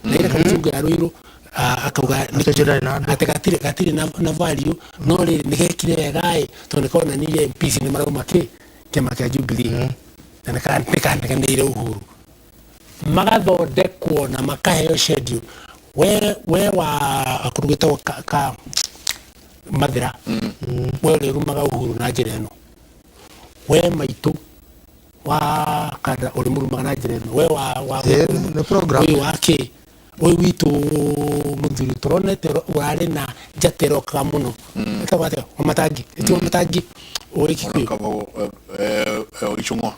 Na ile kamzungu ya Ruiru, akauga Atĩ ũcio ndarĩ na andũ. Atĩ gatirĩ na value, no rĩrĩ nĩ gekire wega ĩ tondũ nĩ konanirie MPs nĩ marauma kĩ kĩama kĩa Jubilee na nĩ kaneganĩire Uhuru, magathondekwo na makaheo schedule. We wa kũndũ gwĩtagwo ka Mathĩra, we ũrĩrumaga Uhuru na njĩra ĩno, we maitũ wa kanda ũrĩmũrumaga na njĩra ĩno, we wa Nĩ program. Ũyũ wa kĩ ũyũ witũ mũthuri tũronete ũrarĩ na njata ĩrokaga mũno ĩtagwo atĩa, Wamatangi, ĩti Wamatangi ũrĩ Kikuyu. Icũng'wa.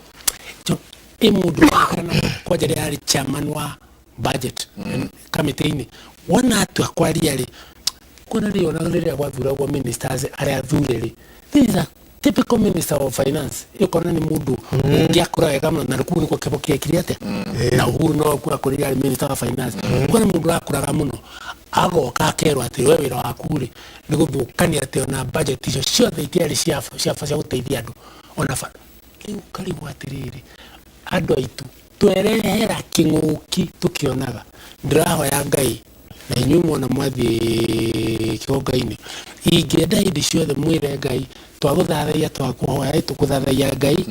Ĩ mũndũ kana kwanja rĩrĩa arĩ chairman wa budget kamĩtĩ-inĩ, wona atua kwaria rĩ, kuona rĩ, ona rĩrĩa gwathuragwo ministers arĩa athure rĩ, this is a typical minister of finance, ĩkona nĩ mũndũ ũngĩakũra wega mũno, na kũu nĩkuo Kĩbaki ekire atĩa na Uhuru no kuo akũrire arĩ minister wa finance. Kuona mũndũ ũrakũraga mũno agoka akerwo atĩ we wĩra waku rĩ nĩ gũthũkania, atĩ ona budget icio ciothe itiarĩ cia gũteithia andũ ona rĩu karigwo atĩrĩrĩ, andũ aitũ twerehera kĩng'ũki tũkĩonaga. Ndĩrahoya Ngai na inyuĩ mwona mwathiĩ kĩgonga-inĩ, ingĩenda hĩndĩ ciothe mwĩre Ngai twagũthathaiya, twakũhoya tũkũthathaiya Ngai,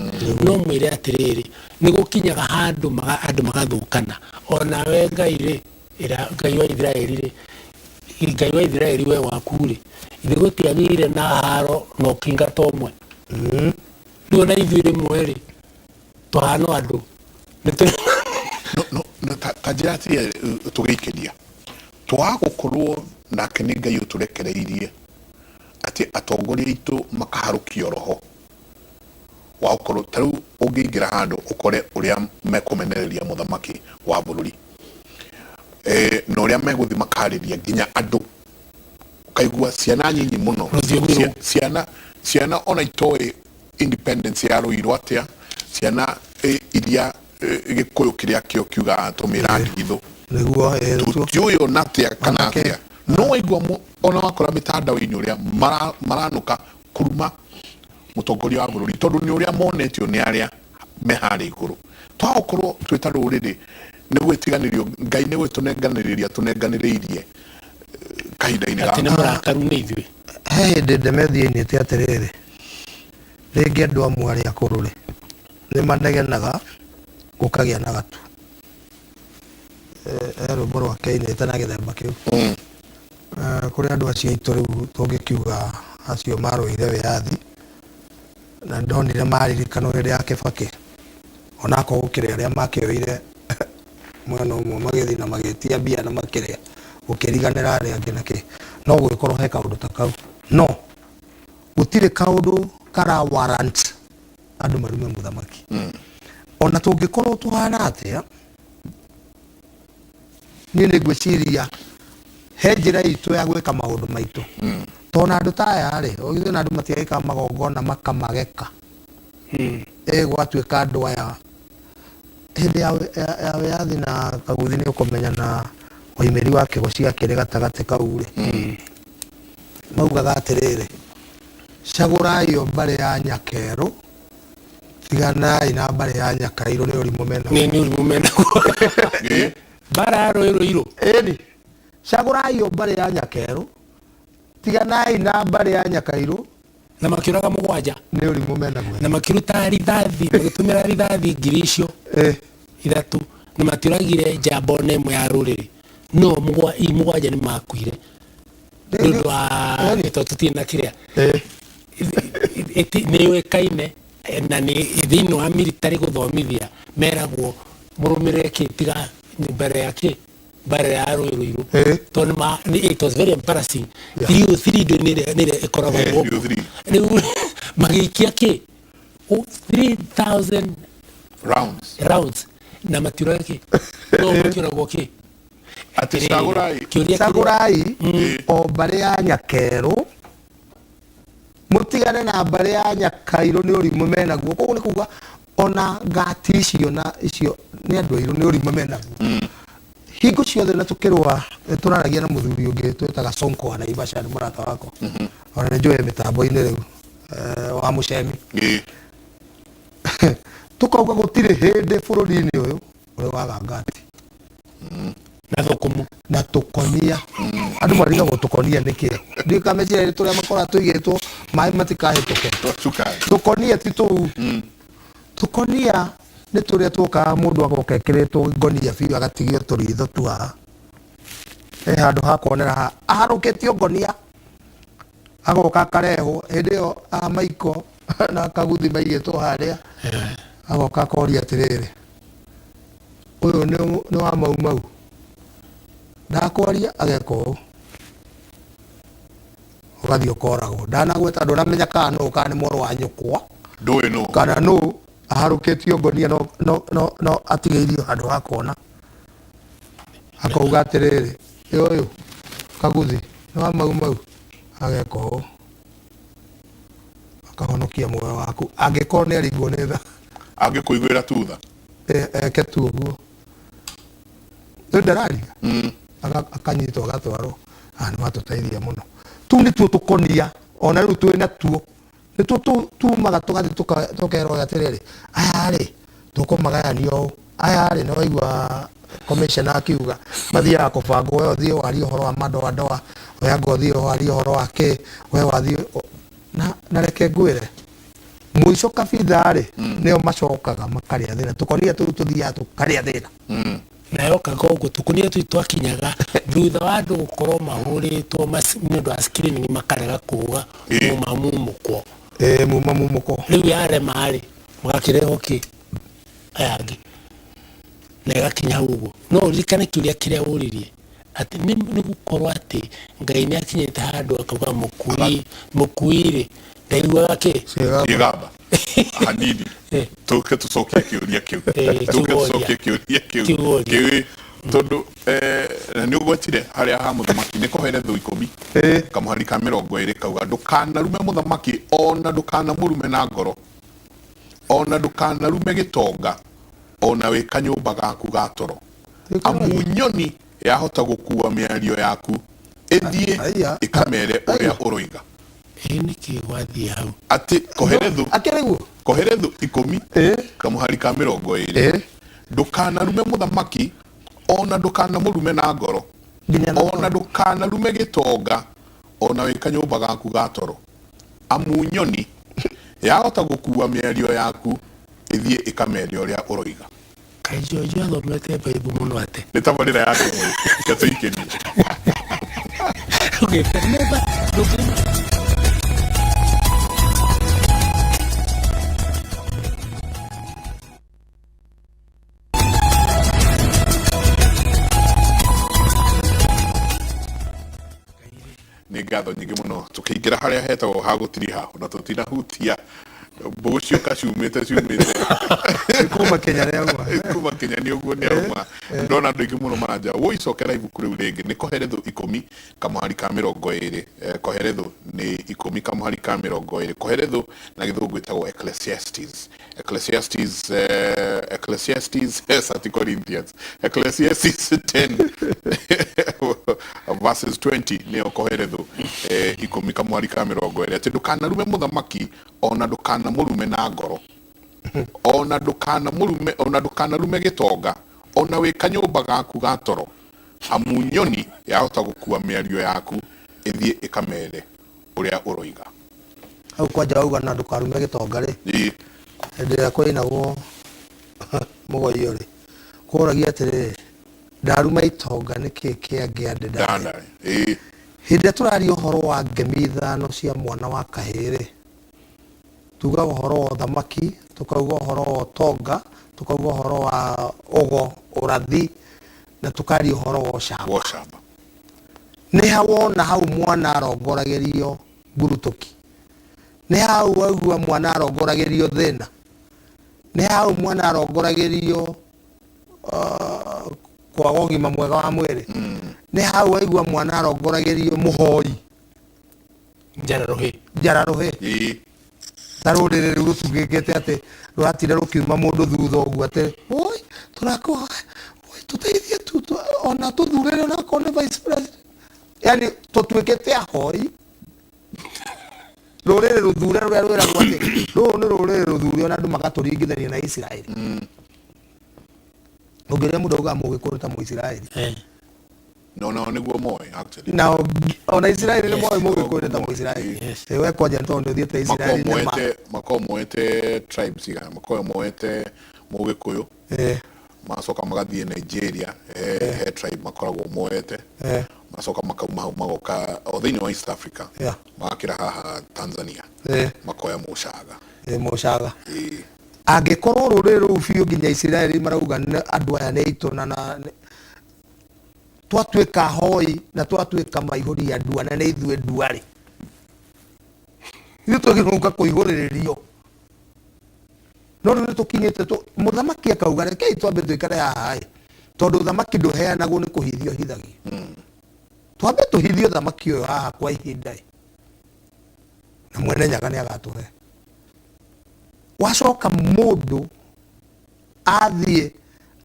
no mwĩre atĩrĩrĩ, nĩ gũkinyaga handũ andũ magathũkana. Onawe Ngai rĩ, Ngai wa Isiraeli rĩ, Ngai wa Isiraeli we waku rĩ, ithe gũtiagĩire na haro na ũkĩingata ũmwe. Rĩu ona ithuĩ rĩmwe rĩ tũhana andũ. No ta njĩra atĩrĩ, tũgĩikĩria twaga gũkorwo nake nĩ Ngai ũtũrekereirie atĩ atongoria aitũ makaharũkio roho wa gũkorwo ta rĩu ũngĩingĩra handũ ũkore ũrĩa mekũmenereria mũthamaki wa bũrũri, na ũrĩa megũthiĩ makarĩria nginya andũ, ũkaigua ciana nyinyi mũno. Rũthiomi rũu. Ciana ona itoĩ independence ya rũirũ atĩa, ciana iria gĩkũyũ kĩrĩa kĩo kiugaga tũmĩra ndigithũ. Nĩguo tũtiũĩ ona atĩa kana Anake. Atĩa no waigua ona wakora mĩtandao-inĩ ũrĩa maranuka kuruma mũtongoria wa bũrũri tondũ nĩ ũrĩa monetio nĩ arĩa me harĩa igũrũ. Twagũkorwo twĩ ta rũrĩrĩ nĩ gwĩtiganĩrio Ngai nĩ gwĩtũnenganĩrĩria tũnenganĩrĩirie kahinda-inĩ atĩ nĩ gaka. Mũrakaru nĩ ithuĩ. He hĩndĩ Ndemethi ainĩte atĩrĩrĩ, rĩngĩ andũ amwe arĩa akũrũ rĩ nĩ manegenaga gũkagĩa na gatu. He rwĩmbo rwake ainĩte na gĩthemba kĩu. Kũrĩ andũ acio aitũ rĩu tũngĩkiuga acio marũire wĩyathi na ndonire maririkanwo hĩndĩ ya Kĩbakĩ, onakorwo gũkĩrĩ arĩa makĩoire mwena ũmwe magĩthiĩ na magĩtia mbia na makĩrĩa gũkĩriganĩra arĩa angĩ na kĩ, no gũgĩkorwo he kaũndũ ta kau, no gũtirĩ kaũndũ. Kara warrant andũ marume mũthamaki. Ona tũngĩkorwo tũhana atĩa, niĩ nĩ ngwĩciria he njĩra itũ ya gwĩka maũndũ maitũ. Tondũ andũ ta aya rĩ, ũgithĩ na andũ matiagĩkaga magongona makamageka. Ĩ gwatuĩka andũ aya hĩndĩ ya wĩyathi na Kaguthi nĩ ũkũmenya na Waimĩri wa Kĩgoci akĩrĩ gatagatĩ kau rĩ, maugaga atĩrĩrĩ, cagũrai o mbarĩ ya Nyakerũ, tiganai na mbarĩ ya Nyakairũ, nĩ ũrimũ mena. Nĩ ũrimũ menaguo. Mbara ya rũĩ rũirũ. Ĩni, cagũrai o mbarĩ ya Nyakerũ, tiganai na mbarĩ ya Nyakairũ, na makĩũraga 7 nĩ ũrimũ menaguo. Na makĩruta rithathi, magĩtũmĩra rithathi 3,000 icio na matiũragire njamba ona ĩmwe ya rũrĩrĩ, no 7 nĩ makuire nĩ ũndũ wa tondũ tũtirĩ na kĩrĩa nĩ yũĩkaine na nĩ thĩinĩ wa military gũthomithia meragwo mũrũmĩrĩre kĩ tiga mbere ya kĩ mbere ya rũĩ rũirũ, tondũ it was very embarrassing. 303 nĩ ĩrĩa ĩkoragwo gũkũ rĩu magĩikia kĩ 3,000 rounds na matiũraga kĩ no matiũragwo kĩ. Atĩ cagũrai cagũrai o mbarĩ ya Nyakerũ, mũtigane na mbarĩ ya Nyakairũ, nĩ ũrimũ menaguo. Koguo nĩ kuga ona ngati icio na icio nĩ andũ airũ, nĩ ũrimũ menaguo. Hingo ciothe na tũkĩrũa tũraragia na mũthuri ũngĩ twĩtaga Sonko wa Naivasha, nĩ mũrata wakwa, ona nĩ njũĩ mĩtambo-inĩ rĩu, wa Mũcemi. Tũkauga gũtirĩ hĩndĩ bũrũri-inĩ ũyũ ũrĩ waga ngati na thũkũmũ na tũkonia. Andũ marigagwo tũkonia nĩkĩ, ndiũĩ kana meciria tũrĩa makoragwo tũigĩtwo maĩ matikahĩtũke. Tũkonia ti tũu, tũkonia nĩ tũrĩa tũkaga mũndũ agoka ekĩrĩtwo ngonia biũ agatigio tũritho tu haha, he handũ ha kuonera haha aharũkĩtio ngonia, agoka akarehwo hĩndĩ ĩyo a Maiko na Kaguthi maigĩtwo harĩa, agoka akoria atĩrĩrĩ, ũyũ nĩ wa Mau Mau, ndakwaria ageka ũũ, ũgathiĩ ũkoragwo. Ndanagweta ndũramenya kana nũ, kana nĩ mũrũ wa nyũkwa, ndũĩ nũ, kana nũ aharũkĩtio ngonia, no atigĩirio handũ ha kuona, akauga atĩrĩrĩ, ũyũ Kaguthi nĩ wa Mau Mau, ageka ũũ, akahonokia muoyo waku angĩkorwo nĩ aringwo nĩ tha, angĩkũiguĩra tu tha, eke tu ũguo, rĩu ndararia akanyitwo agatwarwo. Nĩ watũteithia mũno. Tũu nĩtuo tũkonia, ona rĩu twĩ natuo, nĩtuo tumaga tũgathiĩ tũkerwo atĩrĩrĩ, aya rĩ tũkũmagayania ũũ, aya rĩ nĩ waigua commissioner akiuga mathiaga kũbangwo, we ũthiĩ warie ũhoro wa madoadoa, we anga ũthiĩ warie ũhoro wa kĩ, we wathiĩ na reke ngwĩre mũico kabitha rĩ nĩo macokaga makarĩa thĩna. Tũkonia tũu tũthiaga tũkarĩa thĩna. Na yoka koguo tũkonia tũu twakinyaga thutha wa andũ gũkorwo mahũrĩtwo nĩ ũndũ wa screening makarega kuga muma mumũkwo. Muma mumũkwo. Rĩu yarema rĩ magakĩrehwo kĩ aya angĩ na ĩgakinya hau ũguo. No ũririkane kĩũria kĩrĩa ũririe atĩ nĩ gũkorwo atĩ Ngai nĩ akinyĩte handũ akauga mũkui rĩ ndaiguaga kĩ kĩgamba hanini. Tũke tũcokie kĩũria kĩu, tũke tũcokie kĩũria kĩu tondũ nĩ ũgwetire harĩa ha mũthamaki nĩ Kohelethu 10 kamũhari ka 20 kauga ndũkanarume mũthamaki ona ndũkanamũrume na ngoro, ona ndũkanarume gĩtonga ona wĩ kanyũmba gaku ga toro, amu nyoni yahota gũkua mĩario yaku ĩthiĩ ĩkamere ũrĩa ũroiga. Nĩkĩ gwathiĩ hau atĩ Kohelethu Kohelethu 10 kamũhari ka 20 ndũkanarume mũthamaki ona ndũkanamũrume na ngoro, ona ndũkanarume gĩtonga ona wĩ kanyũmba gaku ga toro, amu nyoni yahota gũkua mĩario yaku ĩthiĩ ĩkamere ũrĩa ũroiga. Kaĩ George athomete Bible mũno atĩ nĩ tabarĩra ya kĩmwe gatũikĩrie. Okay, remember, nĩ ngatho. Ngatho nyingĩ mũno. Tũkĩingĩra harĩa hetagwo ha gũtiriha, ona tũtinahutia mbũgũ cioka ciumĩte ciumĩte Kuma Kenya nĩ auma. Kuma Kenya nĩ ũguo nĩ auma. Ndona andũ aingĩ mũno maranja wũicokera ibuku rĩu rĩngĩ nĩ Koherethu 10 kamũhari ka 20. Koherethu nĩ 10 kamũhari ka 20. Koherethu na gĩthũngũ ĩtagwo Ecclesiastes. Ecclesiastes, Ecclesiastes, yes, Corinthians, Ecclesiastes 10 verses 20 nĩyo Koherethu 10 kamũhari ka 20, atĩ ndũkanarume mũthamaki, ona ndũkanamũrume na ngoro, ona ndũkanamũrume, ona ndũkanarume gĩtonga, ona wĩ kanyũmba gaku ga toro, amu nyoni yahota gũkua mĩario yaku ĩthiĩ ĩkamere ũrĩa ũroiga. Hau kwanja wauga na ndũkarume gĩtonga rĩ, hĩndĩ ĩrĩa kwainagwo mũgoiyo rĩ, kũragia atĩrĩrĩ, ndaruma itonga nĩkĩ kĩangĩa ndĩ ndarĩ. Ĩĩ. Hĩndĩ ĩrĩa tũraria ũhoro wa ngemi 5 cia mwana wa kahĩĩ rĩ, tugaga ũhoro wa ũthamaki, tukauga ũhoro wa ũtonga, tukauga ũhoro wa ũgo, ũrathi, na tukaria ũhoro wa ũcamba. Wa ũcamba. Nĩ ha wona hau mwana arongoragĩrio ngurutũki? Nĩ hau waigua mwana arongoragĩrio thĩna? Nĩ hau mwana arongoragĩrio kwaga ũgima mwega wa mwĩrĩ? Nĩ hau waigua mwana arongoragĩrio mũhoi? Njara rũhĩ. Njara rũhĩ. Ta rũrĩrĩ rĩu rũtugĩkĩte atĩ rũratire rũkiuma mũndũ thutha ũguo atĩ oi tũrakũhoya, oi tũteithie tu, ona tũthurĩre onakorwo nĩ vice president. Yani tũtuĩkĩte ahoi. Rũrĩrĩ rũthure rũrĩa rwĩragwo atĩ rũrũ nĩ rũrĩrĩ rũthure, ona andũ magatũringithania na Isiraeli. Ũngĩrĩa mũndũ augaga mũgĩkũyũ ta Mũisiraeli. No, no, nĩguo moĩ actually. Na ona Isiraeli nĩ moĩ mũgĩkũyũ nĩ ta Mũisiraeli. We kwanja tondũ nĩ ũthiĩte Isiraeli nĩ ma. Makoragwo moete tribes igana, makoragwo moete mũgĩkũyũ. Macoka magathiĩ Nigeria, he tribe makoragwo moete. Macoka makauma hau magoka o thĩinĩ wa East Africa. Magakĩra haha Tanzania. Makoya Mũcaga. Mũcaga. Angĩkorwo rũrĩrĩ rũu biũ nginya Isiraeli marauga nĩ andũ aya nĩ aitũ na twatuĩka hoi na twatuĩka maihũri ya ndua na nĩ ithuĩ ndua rĩ. Ithuĩ twagĩrĩirwo gũka kũihũrĩrĩrio. No rĩu nĩtũkinyĩte mũthamaki akauga rekei twambe tũikare haha ĩ, tondũ thamaki ndũheanagwo nĩ kũhithio hithagio. Twambe tũhithio thamaki ũyũ haha kwa ihinda ĩ, na mwene Nyaga nĩ agatũhe. Wacoka mũndũ athiĩ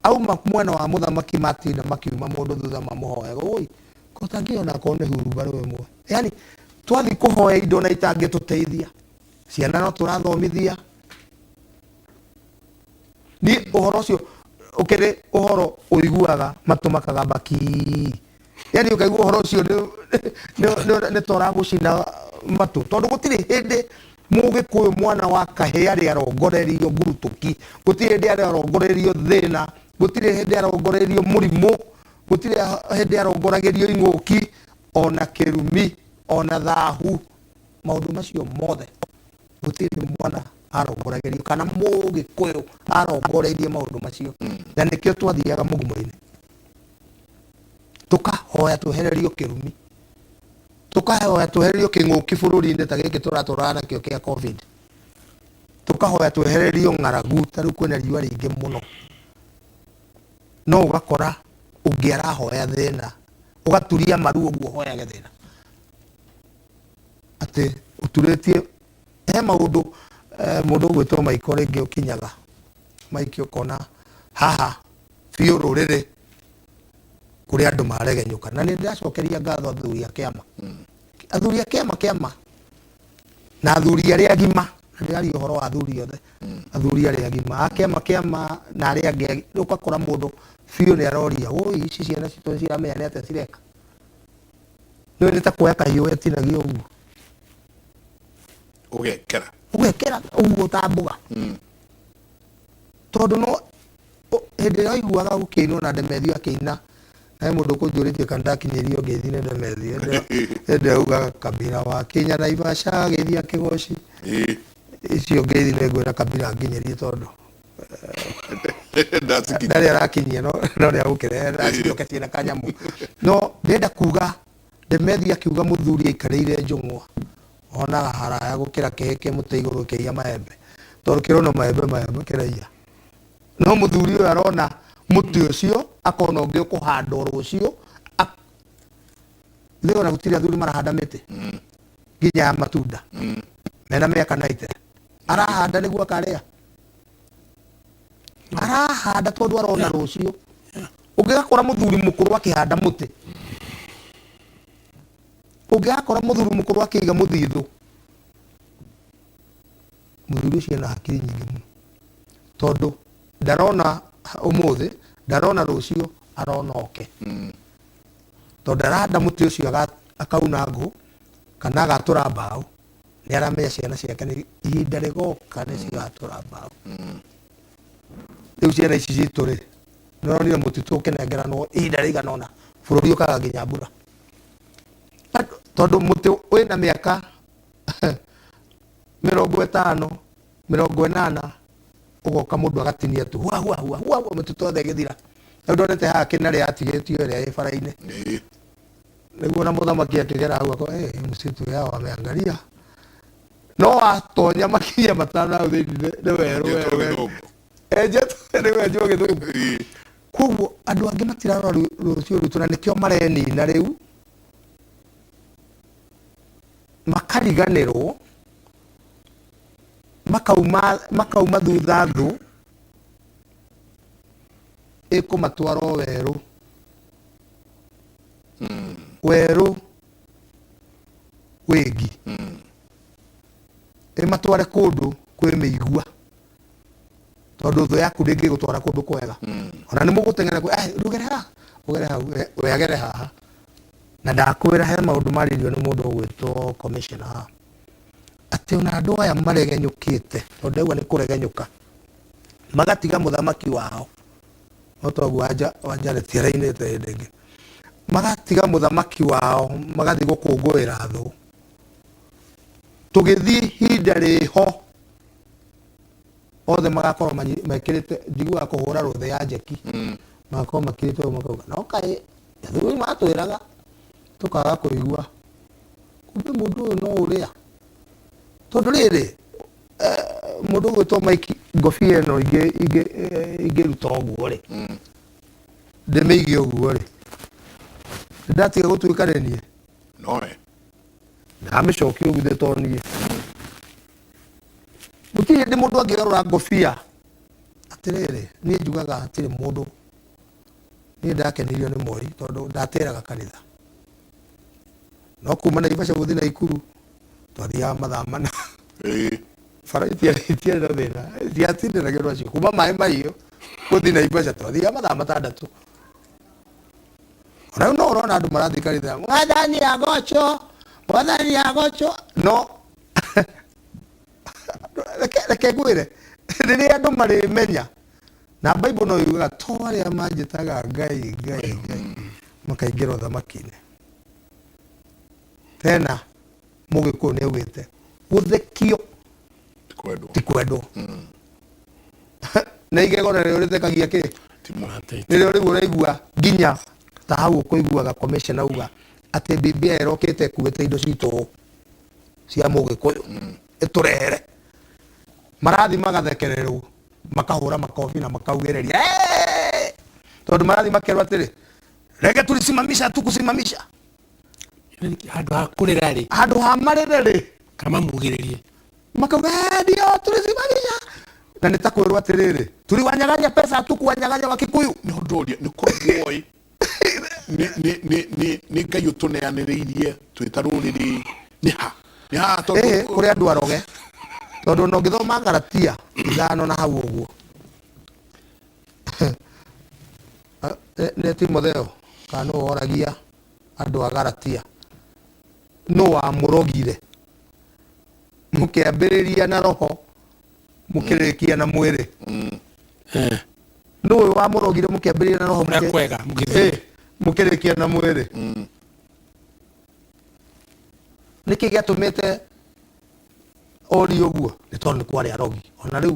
auma mwena wa mũthamaki matinda makiuma mũndũ thutha mamũhoyaga, oi ko tangĩona akorwo nĩ hurumbarũ ĩmwe. Yani twathiĩ kũhoya indo na itangĩtũteithia, ciana no tũrathomithia. Ni ũhoro ũcio ũkĩrĩ ũhoro ũiguaga matũ makagamba ki, yani ũkaigua ũhoro ũcio nĩ ta ũragũcina matũ, tondũ gũtirĩ hĩndĩ mũgĩkũyũ mwana wa kahĩĩ arĩ arongoreirio ngurutũki, gũtirĩ hĩndĩ arĩ arongoreirio thĩna, gũtirĩ hĩndĩ arongoreirio mũrimũ, gũtirĩ hĩndĩ arongoragĩrio ing'ũki, ona kĩrumi, ona thahu. Maũndũ macio mothe gũtirĩ mwana arongoragĩrio kana mũgĩkũyũ arongoreirie maũndũ macio. Na nĩkĩo twathiaga mũgumo-inĩ tũkahoya twehererio kĩrumi, tũkahoya twehererio kĩng'ũki bũrũri-inĩ ta gĩkĩ tũratũrana nakĩo kĩa COVID, tũkahoya twehererio ng'aragu ta rĩu kwĩna riũa rĩingĩ mũno. No ũgakora ũngĩ arahoya thĩna, ũgaturia maru ũguo ũhoyage thĩna, atĩ ũturĩtie he maũndũ, mũndũ ũgwĩtwo Maiko rĩngĩ ũkinyaga Maiki ũkona haha biũ rũrĩrĩ kũrĩ andũ maregenyũka. Na nĩ ndĩracokeria ngatho athuri a kĩama, athuri a kĩama kĩama na athuri arĩa agima, na ndĩraria ũhoro wa athuri othe, athuri arĩa agima a kĩama kĩama na arĩa angĩ. Ũgakora mũndũ biũ nĩ aroria, oi ici ciana citũ nĩ ciramenya nĩ atĩa cireka. Nĩ ũĩ nĩ ta kuoya kahiũ wetinagia ũguo, ũgekera ũgekera ũguo ta mboga. Tondũ no hĩndĩ ĩrĩa waiguaga gũkĩinwo na Ndemethio akĩina, na he mũndũ ũkũnjũrĩtie kana ndakinyĩrio ngeithi nĩ Ndemethio, hĩndĩ ĩrĩa augaga Kabira wa Kenya Naivasha agĩthiĩ akĩgoci. Icio ngeithi nĩ ngwĩra Kabira anginyĩrie tondũ ndarĩ arakinyia, no nĩ agũkĩrehe acioke ciĩna kanyamũ. No ndĩrenda kuga Demethi akiuga mũthuri aikarĩire njũng'wa onaga haraya gũkĩra kĩhĩ kĩ mũtĩ igũrũ kĩiya maembe, tondũ kĩrona maembe maya kĩraiya. No mũthuri ũyũ arona mũtĩ ũcio, akona ũngĩ ũkũhandwo rũciũ. Ithuĩ ona gũtirĩ athuri marahanda mĩtĩ nginya ya matunda mena mĩaka 90. Arahanda nĩguo akarĩa, arahanda tondũ arona rũciũ. Ũngĩgakora mũthuri mũkũrũ akĩhanda mũtĩ, ũngĩgakora mũthuri mũkũrũ akĩiga mũthithũ, mũthuri ũcio ena hakiri nyingĩ mũno, tondũ ndarona ũmũthĩ, ndarona rũciũ, arona oke. Tondũ arahanda mũtĩ ũcio akauna ngũ kana agatũra mbaũ, nĩ aramenya ciana ciake nĩ ihinda rĩgoka nĩ cigatũra mbaũ. Rĩu ciana ici citũ rĩ, nĩ ũronire mũtitũ ũkĩnengeranwo ihinda rĩigana ũna, bũrũri ũkaga nginya mbura. Tondũ mũtĩ wĩna mĩaka 50, 80, ũgoka mũndũ agatinia tu hua hua hua hua hua, mũtitũ othe ĩgĩthira. Rĩu ndonete haha kĩnarĩ yatigĩtio ĩrĩa ĩ bara-inĩ. Nĩguo na mũthamaki akĩgera hau akauga, "Eh, msitu yao wameangalia." No watonya makinya 5 hau thĩinĩ nĩ werũ Enjetwo werũ werũ. gĩthũngũ. Enjetwo nĩ wenjwo gĩthũngũ. Koguo andũ angĩ matirarora rũciũ rwitũ, na nĩkĩo marenina rĩu makariganĩrwo, makauma thutha thũ ĩkũmatwara o werũ. Werũ wĩngi. Ĩmatware kũndũ kwĩ mĩigua, tondũ thũ yaku ndĩngĩgũtwara kũndũ kwega. Ona nĩ mũgũteng'era kwĩ, "Ai, ndũgere haha, ũgere hau, we agere haha." Na ndakwĩra he maũndũ marĩrio nĩ mũndũ ũgwĩtwo commissioner haha, atĩ ona andũ aya maregenyũkĩte, tondũ ndaigua nĩ kũregenyũka, magatiga mũthamaki wao, no toguo wa Janet arainĩte hĩndĩ ĩngĩ, magatiga mũthamaki wao magathiĩ gũkũngũĩra thũ. Tũgĩthiĩ ihinda rĩho othe magakorwo mekĩrĩte, njiguaga kũhũra rũthĩ ya njeki, magakorwo makirĩte ũguo, makauga no kaĩ athuri matwĩraga tũkaga kũigua, kumbe mũndũ ũyũ no ũrĩa. Tondũ rĩrĩ, mũndũ ũgwĩtwo Mike, ngobia ĩno ingĩruta ũguo rĩ, ndĩmĩige ũguo rĩ, ndatiga gũtuĩka nĩ niĩ. Nowe. Ndamĩcokia ũguo ithe to niĩ. Gũtirĩ hĩndĩ mũndũ angĩgarũra ngobia. Atĩrĩrĩ, niĩ njugaga hatirĩ mũndũ. Niĩ ndakenirio nĩ Moi tondũ ndatĩraga kanitha. No kuma Naivasha gũthiĩ Naikuru twathiaga mathaa 4. Bara itiarĩ na thĩna, itiatindĩragio nacio. Kuma Maĩ Mahiũ gũthiĩ Naivasha twathiaga mathaa 6. Ona rĩu no ũrona andũ marathiĩ kanitha, Mwathani agocwo, Mwathani agocwo. No reke ngwĩre, rĩrĩa andũ marĩmenya, na Bible no yugaga to arĩa manjĩtaga Ngai, Ngai, Ngai makaingĩra ũthamaki-inĩ. Tena Mũgĩkũyũ nĩ augĩte gũthekio Ti kwendwo. Ti kwendwo. Na igego narĩo rĩthekagia kĩ? Nĩrĩo rĩu ũraigua nginya ta hau ũkũiguaga commissioner auga atĩ BBI ĩrokĩte ĩkuĩte indo citũ cia Mũgĩkũyũ ĩtũrehere. Marathi magathekererwo, makahũra makobi na makaugĩrĩria, "Hey!" Tondũ marathi makerwo atĩrĩ, reke tulisimamisha tukusimamisha. Handũ ha kũrĩra rĩ, handũ ha marĩre rĩ, kana mamugĩrĩrie, makauga, "Eh, ndio tulisimamisha." Na nĩ ta kwĩrwo atĩrĩrĩ, tuliwanyaganya pesa, hatukuwanyaganya Wakikuyu. Nĩ ũndũ ũrĩa nĩ kũragwo ĩ nĩ Ngai ũtũneanĩrĩirie twĩ ta rũrĩrĩ, nĩ ha nĩ ha tondũ Ĩĩ, kũrĩ andũ aroge, tondũ ona ũngĩthoma Galatia 5 na hau ũguo, nĩ Timotheo kana nũ woragia andũ a Galatia, nũ wamũrogire mũkĩambĩrĩria na roho mũkĩrĩkia na mwĩrĩ? Nũ ũyũ wamũrogire mũkĩambĩrĩria na roho Kũrĩa kwega, mũgĩthiĩ. Mũkĩrĩkia na mwĩrĩ? Nĩkĩ gĩatũmĩte ori ũguo? Nĩ tondũ nĩ kwarĩ arogi. Ona rĩu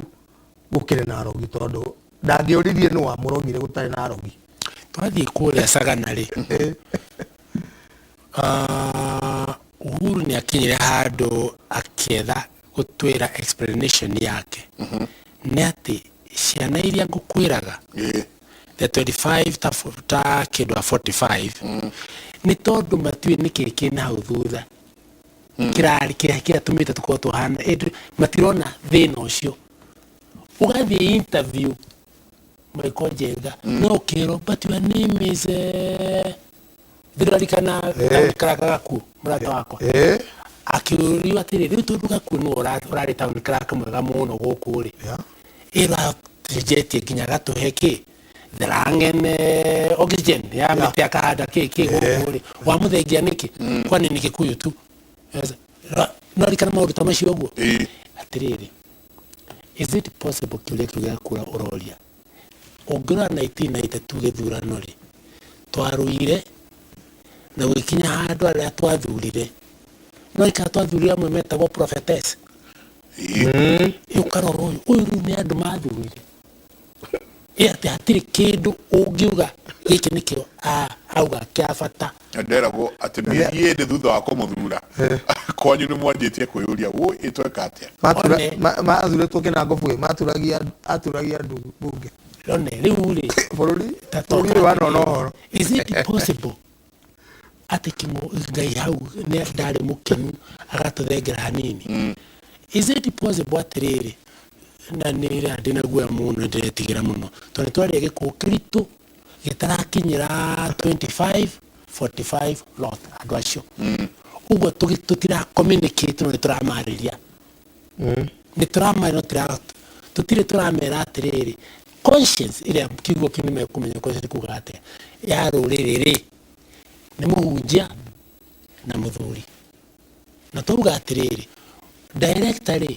gũkĩrĩ na arogi, tondũ ndangĩoririe nũ wamũrogire gũtarĩ na arogi. Twathiĩ kũrĩa Sagana rĩ, Uhuru nĩ akinyire handũ akĩetha gũtwĩra explanation yake nĩ atĩ ciana iria ngũkwĩraga the 25 ta, ta kĩndũ a 45 nĩ tondũ matiũĩ nĩkĩ kĩna hau thutha kĩrarĩ kĩrĩa kĩratũmĩte tũkorwo tũhana ĩndĩ matirona thĩna ũcio. Ũgathiĩ interview Michael Njenga no ũkĩrwo, "But your name is ndĩrarikana clerk Gakuo, mũrata wakwa." Akĩũrio atĩrĩ, rĩu tondũ Gakuo nĩwe ũrarĩ town clerk mwega mũno gũkũ rĩ, ĩracenjetie nginya gatũhe kĩ the Langen oxygen ya mĩtĩ akahanda kĩ kĩ gũkũ rĩ, wamũthengia nĩkĩ? Kwani nĩ Gĩkũyũ tu? Yes. No ririkana maũndũ ta macio ũguo. Atĩrĩrĩ, is it possible kĩũria kĩu gĩa kura ũroria? Ũngĩrora 1992 gĩthurano rĩ, twarũire na gũgĩkinya handũ arĩa twathurire, no ikara twathurire amwe metagwo prophetess. Ũkarora ũyũ ũyũ rĩu nĩ andũ mathurire ĩ atĩ hatirĩ kĩndũ ũngiuga gĩkĩ nĩkĩo auga kĩa bata. Na nderagwo atĩ mĩeri 2 thutha wa kũmũthura kwanyu nĩ mwanjĩtie kwĩyũria wũ ĩtweka atĩa. One. Mathurĩtwo kĩna ngobu maturagia aturagia andũ bunge. One rĩu rĩ bũrũri ta bũrũri ũyũ wanona ũhoro. Is it possible atĩ kĩng'o Ngai hau nĩ ndarĩ mũkenu agatũthengera hanini? Is it possible atĩrĩrĩ, na nĩ ndĩna guoya mũno, ndĩretigĩra mũno tondũ twaria gĩkuũ kĩritũ gĩtarakinyĩra 25 45 lot andũ acio ũguo tũtira communicate, no nĩ tũramarĩria, nĩ tũramarĩria, no tũtirĩ tũramera atĩrĩrĩ conscience ĩrĩa kiugo kĩu nĩ mekũmenya conscience kuga atĩa ya rũrĩrĩ rĩ nĩ mũhunjia na mũthuri. Na twauga atĩrĩrĩ, director rĩ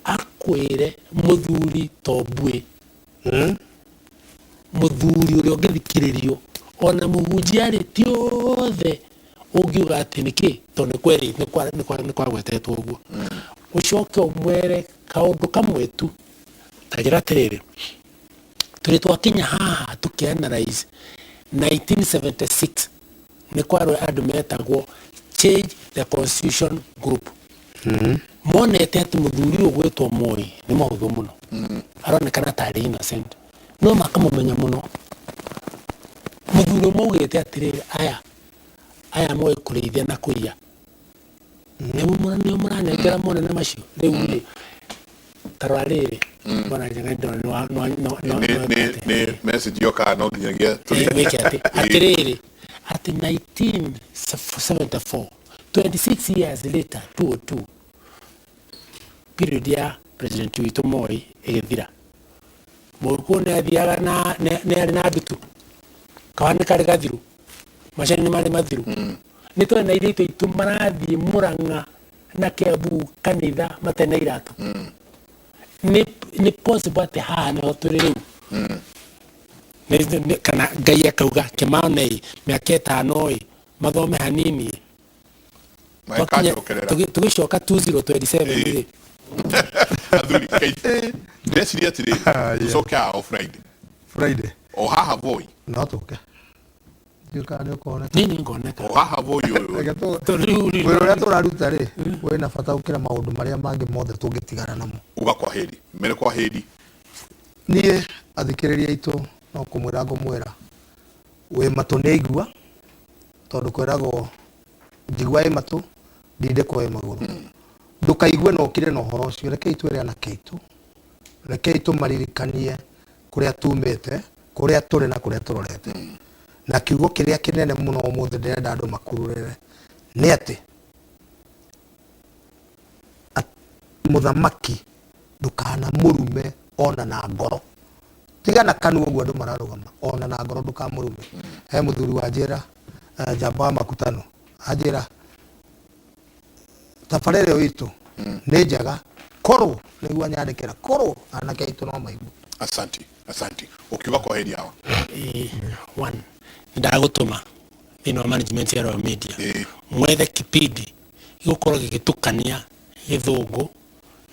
akwĩre mũthuri to mbuĩ, mũthuri ũrĩa ũngĩthikĩrĩrio ona mũhunjia rĩ, ti othe ũngiuga atĩ nĩkĩ tondũ nĩ kweri nĩ kwagwetetwo ũguo. Ũcoke ũmwere kaũndũ kamwe tu, ta njĩra atĩrĩrĩ, tũrĩ twakinya haha tũkĩ-analyze 1976 nĩ kwarĩ andũ metagwo Change the Constitution Group, monete atĩ mũthuri ũyũ gwĩtwo Moi nĩ mũhũthũ mũno, aronekana tarĩ innocent, no makamũmenya mũno mũthuri ũmwe augĩte atĩrĩrĩ, aya aya moĩ kũrĩithia na kũiya nĩo mũranengera monene macio. Rĩu rĩ, tarora rĩrĩ, bwana Njenga, ndĩrona nĩ message yokaga no nginyagia wĩke atĩ atĩrĩrĩ atĩ 1974, 26 years later, 202 period ya president witũ Moi ĩgĩthira, Mũgĩkũyũ nĩ athiaga na nĩ arĩ na ndutu kawa nĩ karĩ gathiru, macani nĩ marĩ mathiru, nĩ tũrĩ na airĩtu aitũ marathiĩ Mũrang'a na Kiambu kanitha matarĩ na iratũ. Nĩ possible atĩ haha nĩho tũrĩ rĩu? Kana Ngai akauga kĩmane mĩaka 5 ĩ mathome hanini? Magĩkanjokerera. Tũgĩcoka 2027 rĩ. Athuri kai ndĩreciria atĩrĩrĩ, tũcoke haha o Friday. Friday. O haha Voi. No tũke, ndiũĩ kana nĩ ũkoneka. Nini ngoneka. O haha Voi ũyũ. Reke Tondũ rĩu rĩ wĩra ũrĩa tũraruta rĩ wĩna bata gũkĩra maũndũ marĩa mangĩ mothe tũngĩtigana namo. Uga kwa heri, mere kwa heri. Niĩ athikĩrĩria aitũ no kũmwĩra ngũmwĩra wĩ matũ nĩ aigua, tondũ kwĩragwo njigua ĩ matũ ndindĩkwo ĩ magũrũ. Ndũkaigue na ũkire na ũhoro ũcio. Rekei twĩre anake aitũ, rekei tũmaririkanie kũrĩa tumĩte, kũrĩa tũrĩ na kũrĩa tũrorete. Na kiugo kĩrĩa kĩnene mũno ũmũthĩ ndĩrenda andũ makururĩre nĩ atĩ mũthamaki ndũkanamũrume ona na ngoro, tiga na kanua ũguo andũ mararũgama, ona na ngoro ndũkamũrume. He mũthuri wa njĩra njamba wa makutano anjĩra tabarĩra ĩyo itũ nĩ njega, korwo nĩguo anyandĩkĩra, korwo anake aitũ no maigue. Asanti, asanti. Ũkiuga kwa heri hawa. One, ndagũtũma thĩinĩ wa management ya Royal Media mwethe kipindi gĩgũkorwo gĩgĩtukania gĩthũngũ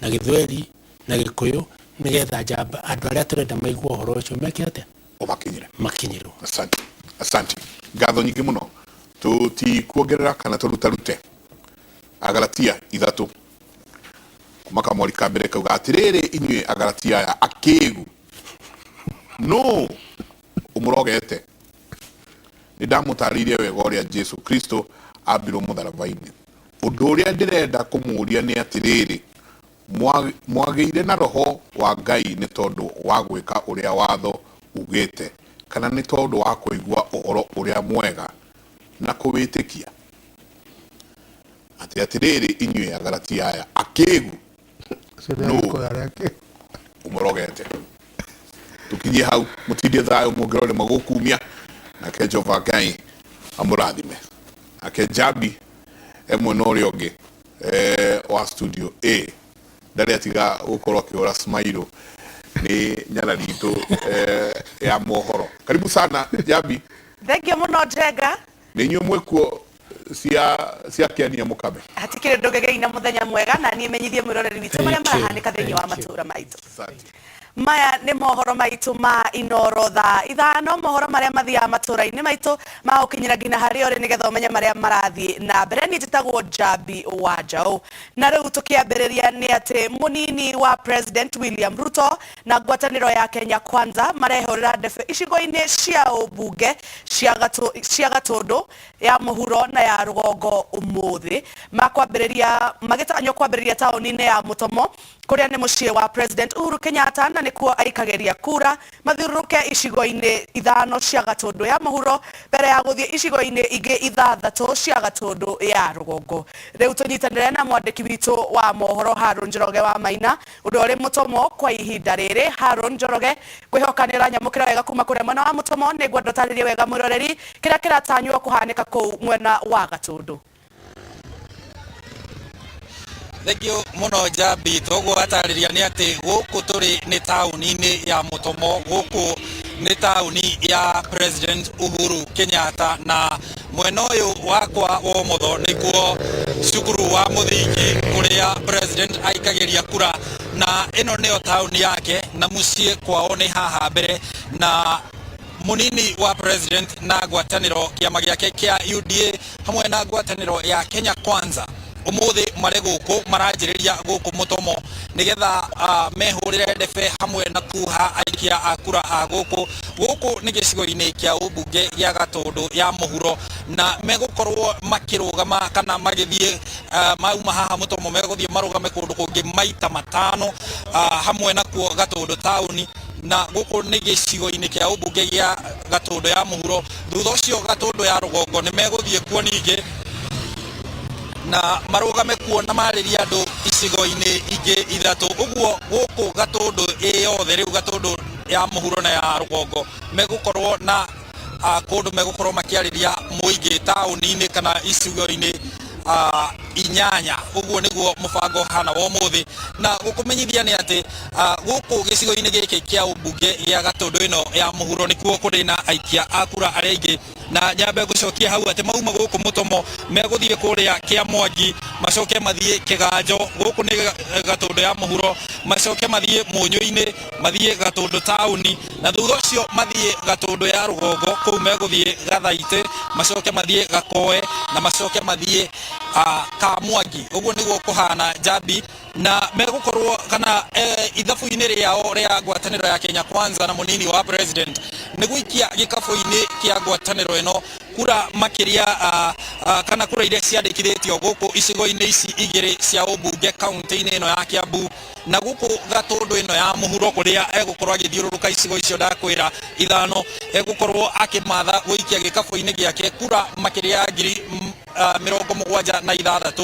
na gĩthweri na gĩkũyũ, nĩgetha njamba andũ arĩa tũrenda maigue ũhoro ũcio meke atĩa? Ũmakinyĩre. Makinyĩrwo. Asante, asante, ngatho nyingĩ mũno. Tũtikuongerera kana tũrutarute. Agalatia 3 kuma kamweri ka mbere kauga atĩrĩrĩ, inyuĩ Agalatia aya akĩgu, nũ ũmũrogete? Nĩ ndamũtarĩirie wega ũrĩa Jesu Kristo ambirwo mũtharaba-inĩ. Ũndũ ũrĩa ndĩrenda kũmũũria nĩ atĩrĩrĩ, mwagĩire na roho wa Ngai nĩ tondũ wa gwĩka ũrĩa watho ugĩte, kana nĩ tondũ wa kũigua ũhoro ũrĩa mwega na kũwĩtĩkia? Atĩ atĩrĩrĩ, inyuĩ Agalatia aya akĩgu, nũ ũmũrogete? Tũkinyie hau, mũtindie thayũ, mũngĩrore magũkumia, nake Jehova Ngai amũrathime. Nake Njambi e mwena ũrĩa ũngĩ wa studio A ndarĩ atiga gũkorwo akĩhũra smile nĩ nyarari itũ ya mohoro. Karibu sana Njambi. Thengio mũno Njenga. Nĩ inyuĩ mwĩkuo cia cia Kĩania Mũkame. Hatikĩrĩ ũndũ ngegei na mũthenya mwega, na niĩ menyithie mwĩroreri witũ marĩa marahanĩka thĩinĩ wa matũũra maitũ. Maya nĩ mohoro maitũ ma Inoro thaa 5, mohoro marĩa mathiaga matũũra-inĩ maitũ magũkinyĩra nginya harĩa ũrĩ nĩgetha ũmenye marĩa marathiĩ na mbere. Niĩ njĩtagwo Njambi wa Njaũ. Na rĩu tũkĩambĩrĩria nĩ atĩ mũnini wa President William Ruto na ngwatanĩro ya Kenya Kwanza marehũrĩra ndebe icigo-inĩ cia ũmbunge cia Gatũndũ ya mũhuro na ya rũgongo ũmũthĩ, makwambĩrĩria magĩtanywo kwambĩrĩria taũni-inĩ ya Mũtomo kũrĩa nĩ mũciĩ wa President Uhuru Kenyatta na nĩkuo aikagĩria kura, mathiũrũrũke icigo-inĩ 5 cia Gatũndũ ya mũhuro mbere ya gũthiĩ icigo-inĩ ingĩ 6 cia Gatũndũ ya rũgongo. Rĩu tũnyitanĩre na mwandĩki witũ wa mohoro Harun Njoroge wa Maina, ũrĩa ũrĩ Mũtomo kwa ihinda rĩrĩ. Harun Njoroge, ngwĩhoka nĩ ũranyamũkĩra wega kuma kũrĩa mwena wa Mũtomo. Nĩngwenda ũtarĩrie wega mwĩroreri kĩrĩa kĩratanywo kũhanĩka kũu mwena wa Gatũndũ. Thengio mũno Njambi. Toguo watarĩria nĩ atĩ gũkũ tũrĩ nĩ taũni-inĩ ya Mũtomo, gũkũ nĩ taũni ya President Uhuru Kenyatta, na mwena ũyũ wakwa wa ũmotho nĩkuo cukuru wa mũthingi kũrĩa President aikagĩria kura, na ĩno nĩyo taũni yake na mũciĩ kwao nĩ haha mbere. Na munini wa President na ngwatanĩro kĩama gĩake kĩa UDA hamwe na ngwatanĩro ya Kenya Kwanza ũmũthĩ marĩ gũkũ maranjĩrĩria gũkũ Mũtomo nĩgetha mehũrĩre ndebe hamwe na kuha aikia a kura a gũkũ. Gũkũ nĩ gĩcigo-inĩ kĩa ũmbunge gĩa Gatũndũ ya mũhuro, na megũkorwo makĩrũgama kana magĩthiĩ mauma haha Mũtomo megũthiĩ marũgame kũndũ kũngĩ maita 5 hamwe nakuo Gatũndũ taũni, na gũkũ nĩ gĩcigo-inĩ kĩa ũmbunge gĩa Gatũndũ ya mũhuro. Thutha ũcio Gatũndũ ya rũgongo nĩ megũthiĩ kuo ningĩ na marũgame kuo na marĩrie andũ icigo-inĩ ingĩ 3. Ũguo gũkũ Gatũndũ ĩ yothe rĩu Gatũndũ ya mũhuro na ya rũgongo megũkorwo na kũndũ megũkorwo makĩarĩria mũingĩ taũni-inĩ kana icigo-inĩ 8. Ũguo nĩguo mũbango hana wa ũmũthĩ. Na gũkũmenyithia nĩ atĩ gũkũ gĩcigo-inĩ gĩkĩ kĩa ũmbunge gĩa Gatũndũ ĩno ya mũhuro nĩkuo kũrĩ na aikia a kura arĩa aingĩ, na nyambe gũcokia hau atĩ mauma gũkũ Mũtomo megũthiĩ kũrĩa kĩa Mwangi, macoke mathiĩ Kĩganjo, gũkũ nĩ Gatũndũ ya mũhuro, macoke mathiĩ Mũnyũ-inĩ, mathiĩ Gatũndũ taũni, na thutha ũcio mathiĩ Gatũndũ ya rũgongo, kũu megũthiĩ Gathaitĩ, macoke mathiĩ Gakoe, na macoke mathiĩ Kamwangi. Ũguo nĩguo kũhana Njambi. Na megũkorwo kana ithabu-inĩ rĩao rĩa ngwatanĩro ya Kenya Kwanza na mũnini wa President nĩ gũikia gĩkabũ-inĩ kĩa ngwatanĩro ĩno kura makĩria kana kura iria ciandĩkithĩtio gũkũ icigo-inĩ ici 2 cia ũmbunge kaunti-inĩ ĩno ya Kiambu, na gũkũ Gatũndũ ĩno ya mũhuro kũrĩa egũkorwo agĩthiũrũrũka icigo icio ndakwĩra 5, egũkorwo akĩmatha gũikia gĩkabũ-inĩ gĩake kura makĩria ya ngiri 76,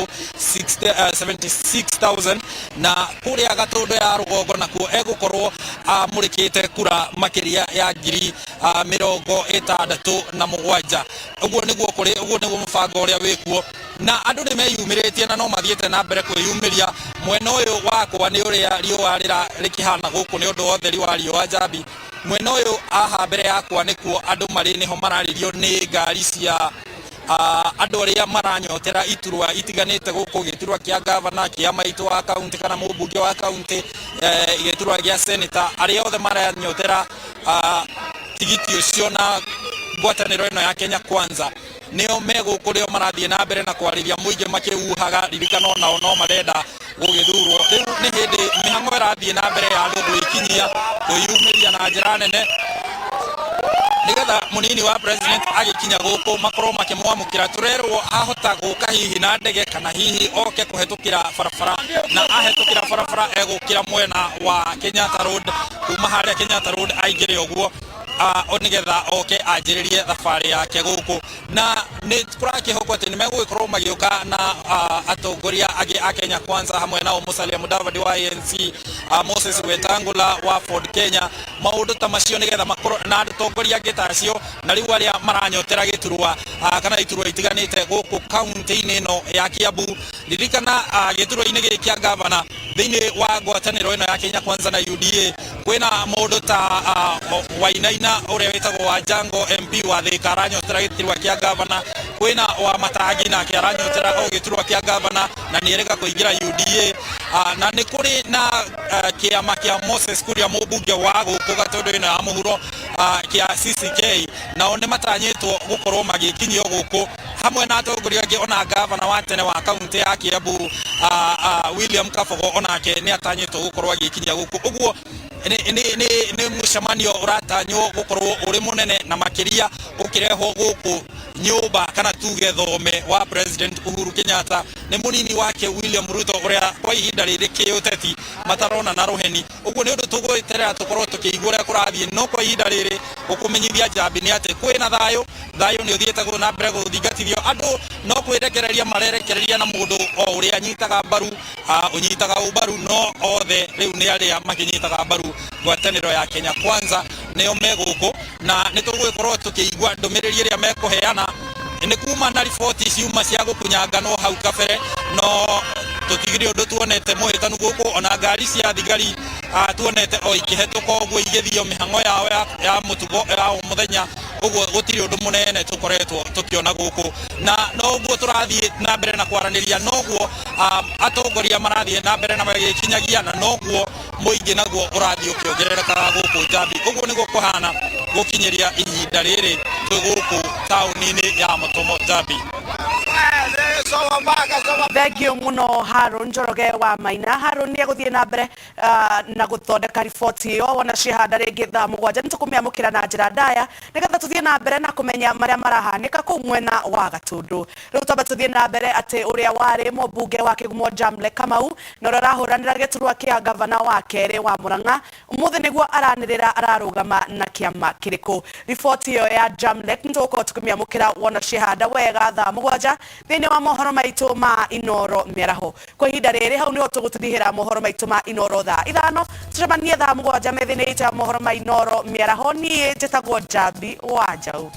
76,000, na kũrĩa Gatũndũ ya rũgongo nakuo egũkorwo amũrĩkĩte kura makĩria ya ngiri 67. Ũguo nĩguo kũrĩ, ũguo nĩguo mũbango ũrĩa wĩkuo, na andũ nĩ meyumĩrĩtie na no mathiĩte na mbere kwĩyumĩria. Mwena ũyũ wakwa nĩ ũrĩa riũa rĩkĩhana gũkũ nĩ ũndũ wa ũtheri wa riũa Njambi. Mwena ũyũ haha mbere yakwa nĩkuo andũ marĩ, nĩho mararĩrio nĩ ngari cia andũ arĩa maranyotera iturwa itiganĩte gũkũ, gĩturwa kĩa gavana, kĩa maitũ wa kaunti kana mũmbunge wa kaunti, gĩturwa gĩa senator, arĩa othe maranyotera tigiti ũcio na Ngwatanĩro ĩno ya Kenya Kwanza nĩo me gũkũ rĩo marathiĩ na mbere na kwarĩria mũingĩ makĩuhaga. Ririkana onao no marenda gũgĩthurwo. Rĩu nĩ hĩndĩ mĩhang'o ĩrathiĩ na mbere ya andũ gwĩkinyia kwĩyumĩria na njĩra nene nigetha munini wa president agĩkinya gũkũ makorwo makĩmwamũkĩra. Tũrerwo ahota gũka hihi na ndege kana hihi oke kũhetũkĩra barabara, na ahetũkĩra barabara egũkĩra mwena wa Kenyatta Road, kuma harĩa Kenyatta Road aingĩre ũguo nigetha oke anjĩrĩrie thabarĩ yake gũkũ. Na nĩ kũrakĩhokwo atĩ nĩ megũgĩkorwo magĩũka na atongoria angĩ a Kenya Kwanza, hamwe nao Musalia Mudavadi wa ANC, Moses Wetangula wa Ford Kenya, maũndũ ta macio, nĩgetha makorwo na atongoria angĩ ta acio. Na rĩu arĩa maranyotera gĩturwa kana iturwa itiganĩte gũkũ kaunti-inĩ ĩno ya Kiambu, ririkana gĩturwa-inĩ gĩkĩ kĩa gavana thĩinĩ wa ngwatanĩro ĩno ya Kenya Kwanza na UDA kwĩna mũndũ ta Wainaina ũrĩa wĩtagwo wa Jango MP wa Thika aranyotera gĩturwa kĩa gavana, kwĩna wa Matangi nake aranyotera o gĩturwa kĩa gavana na nĩ erĩga kũingĩra UDA, na nĩ kũrĩ na kĩama kĩa Moses Kuria mũmbunge wa gũkũ Gatũndũ ĩno ya mũhuro kĩa CCK, nao nĩ matanyĩtwo gũkorwo magĩkinyio gũkũ hamwe na atongoria angĩ. Ona gavana wa tene wa kaunti ya Kiambu William Kabogo onake nĩ atanyĩtwo gũkorwo agĩkinyia gũkũ. Ũguo nĩ mũcemanio ũratanywo gũkorwo ũrĩ mũnene na makĩria ũkĩrehwo gũkũ nyũmba kana tuge thome wa President Uhuru Kenyatta nĩ mũnini wake William Ruto, ũrĩa kwa ihinda rĩrĩ kĩũteti matarona na rũheni. Ũguo nĩ ũndũ tũgweterera tũkorwo tũkĩigua ũrĩa kũrathiĩ, no kwa ihinda rĩrĩ gũkũmenyithia Njambi nĩ atĩ kwĩna thayũ. Thayũ nĩ ũthiĩte na mbere gũthingatithio, andũ no kwĩrekereria marerekereria na mũndũ o ũrĩa anyitaga mbaru ũnyitaga ũmbaru, no othe rĩu nĩ arĩa makĩnyitaga mbaru ngwatanĩro ya Kenya Kwanza nĩo me gũkũ, na nĩ tũgũgĩkorwo tũkĩigua ndũmĩrĩri ĩrĩa mekũheana. Nĩ kuma na riboti ciuma cia gũkunyanganwo hau kabere, no tũtigire ũndũ tuonete mũhĩtanu gũkũ. Ona ngari cia thigari tuonete o ikĩhetũka ũguo igĩthio mĩhang'o yao ya mũtugo ya o mũthenya. Ũguo gũtirĩ ũndũ mũnene tũkoretwo tũkĩona gũkũ, na noguo tũrathiĩ na mbere na kwaranĩria, noguo atongoria marathiĩ na mbere na magĩkinyagia, na noguo mũingĩ naguo ũrathiĩ ũkĩongererekaga gũkũ Njambi. Ũguo nĩguo kũhana gũkinyĩria ihinda rĩrĩ twĩ gũkũ taũni-inĩ ya Mũtomo, Njambi. Thengiũ mũno Haron Njoroge wa Maina. Haron nĩ egũthiĩ na mbere na gũthondeka riboti ĩyo. Wona ciehanda rĩngĩ thaa 7 nĩ tũkũmĩamũkĩra na njĩra ndaya nĩgetha tũthiĩ na mbere na kũmenya marĩa marahanĩka kũu mwena wa Gatũndũ. Rĩu twambe tũthiĩ na mbere atĩ ũrĩa warĩ mũmbunge wa Kĩgumo Jamle Kamau na ũrĩa ũrahũranĩra gĩturwa kĩa gavana wa kerĩ wa Murang'a ũmũthĩ nĩguo aranĩrĩra ararũgama na kĩama kĩrĩkũ. Riboti ĩyo ya Jamlek nĩ tũgũkorwo tũkĩmĩamũkĩra wona ciehanda wega thaa 7 thĩinĩ wa mohoro maitũ ma Inoro mĩaraho. Kwa ihinda rĩrĩ hau nĩho tũgũtũrihĩra mohoro maitũ ma Inoro thaa 5. Tũcemanie thaa 7 methĩ-inĩ itũ ya mohoro ma Inoro mĩaraho. Niĩ njĩtagwo Njambi wa Njaũ.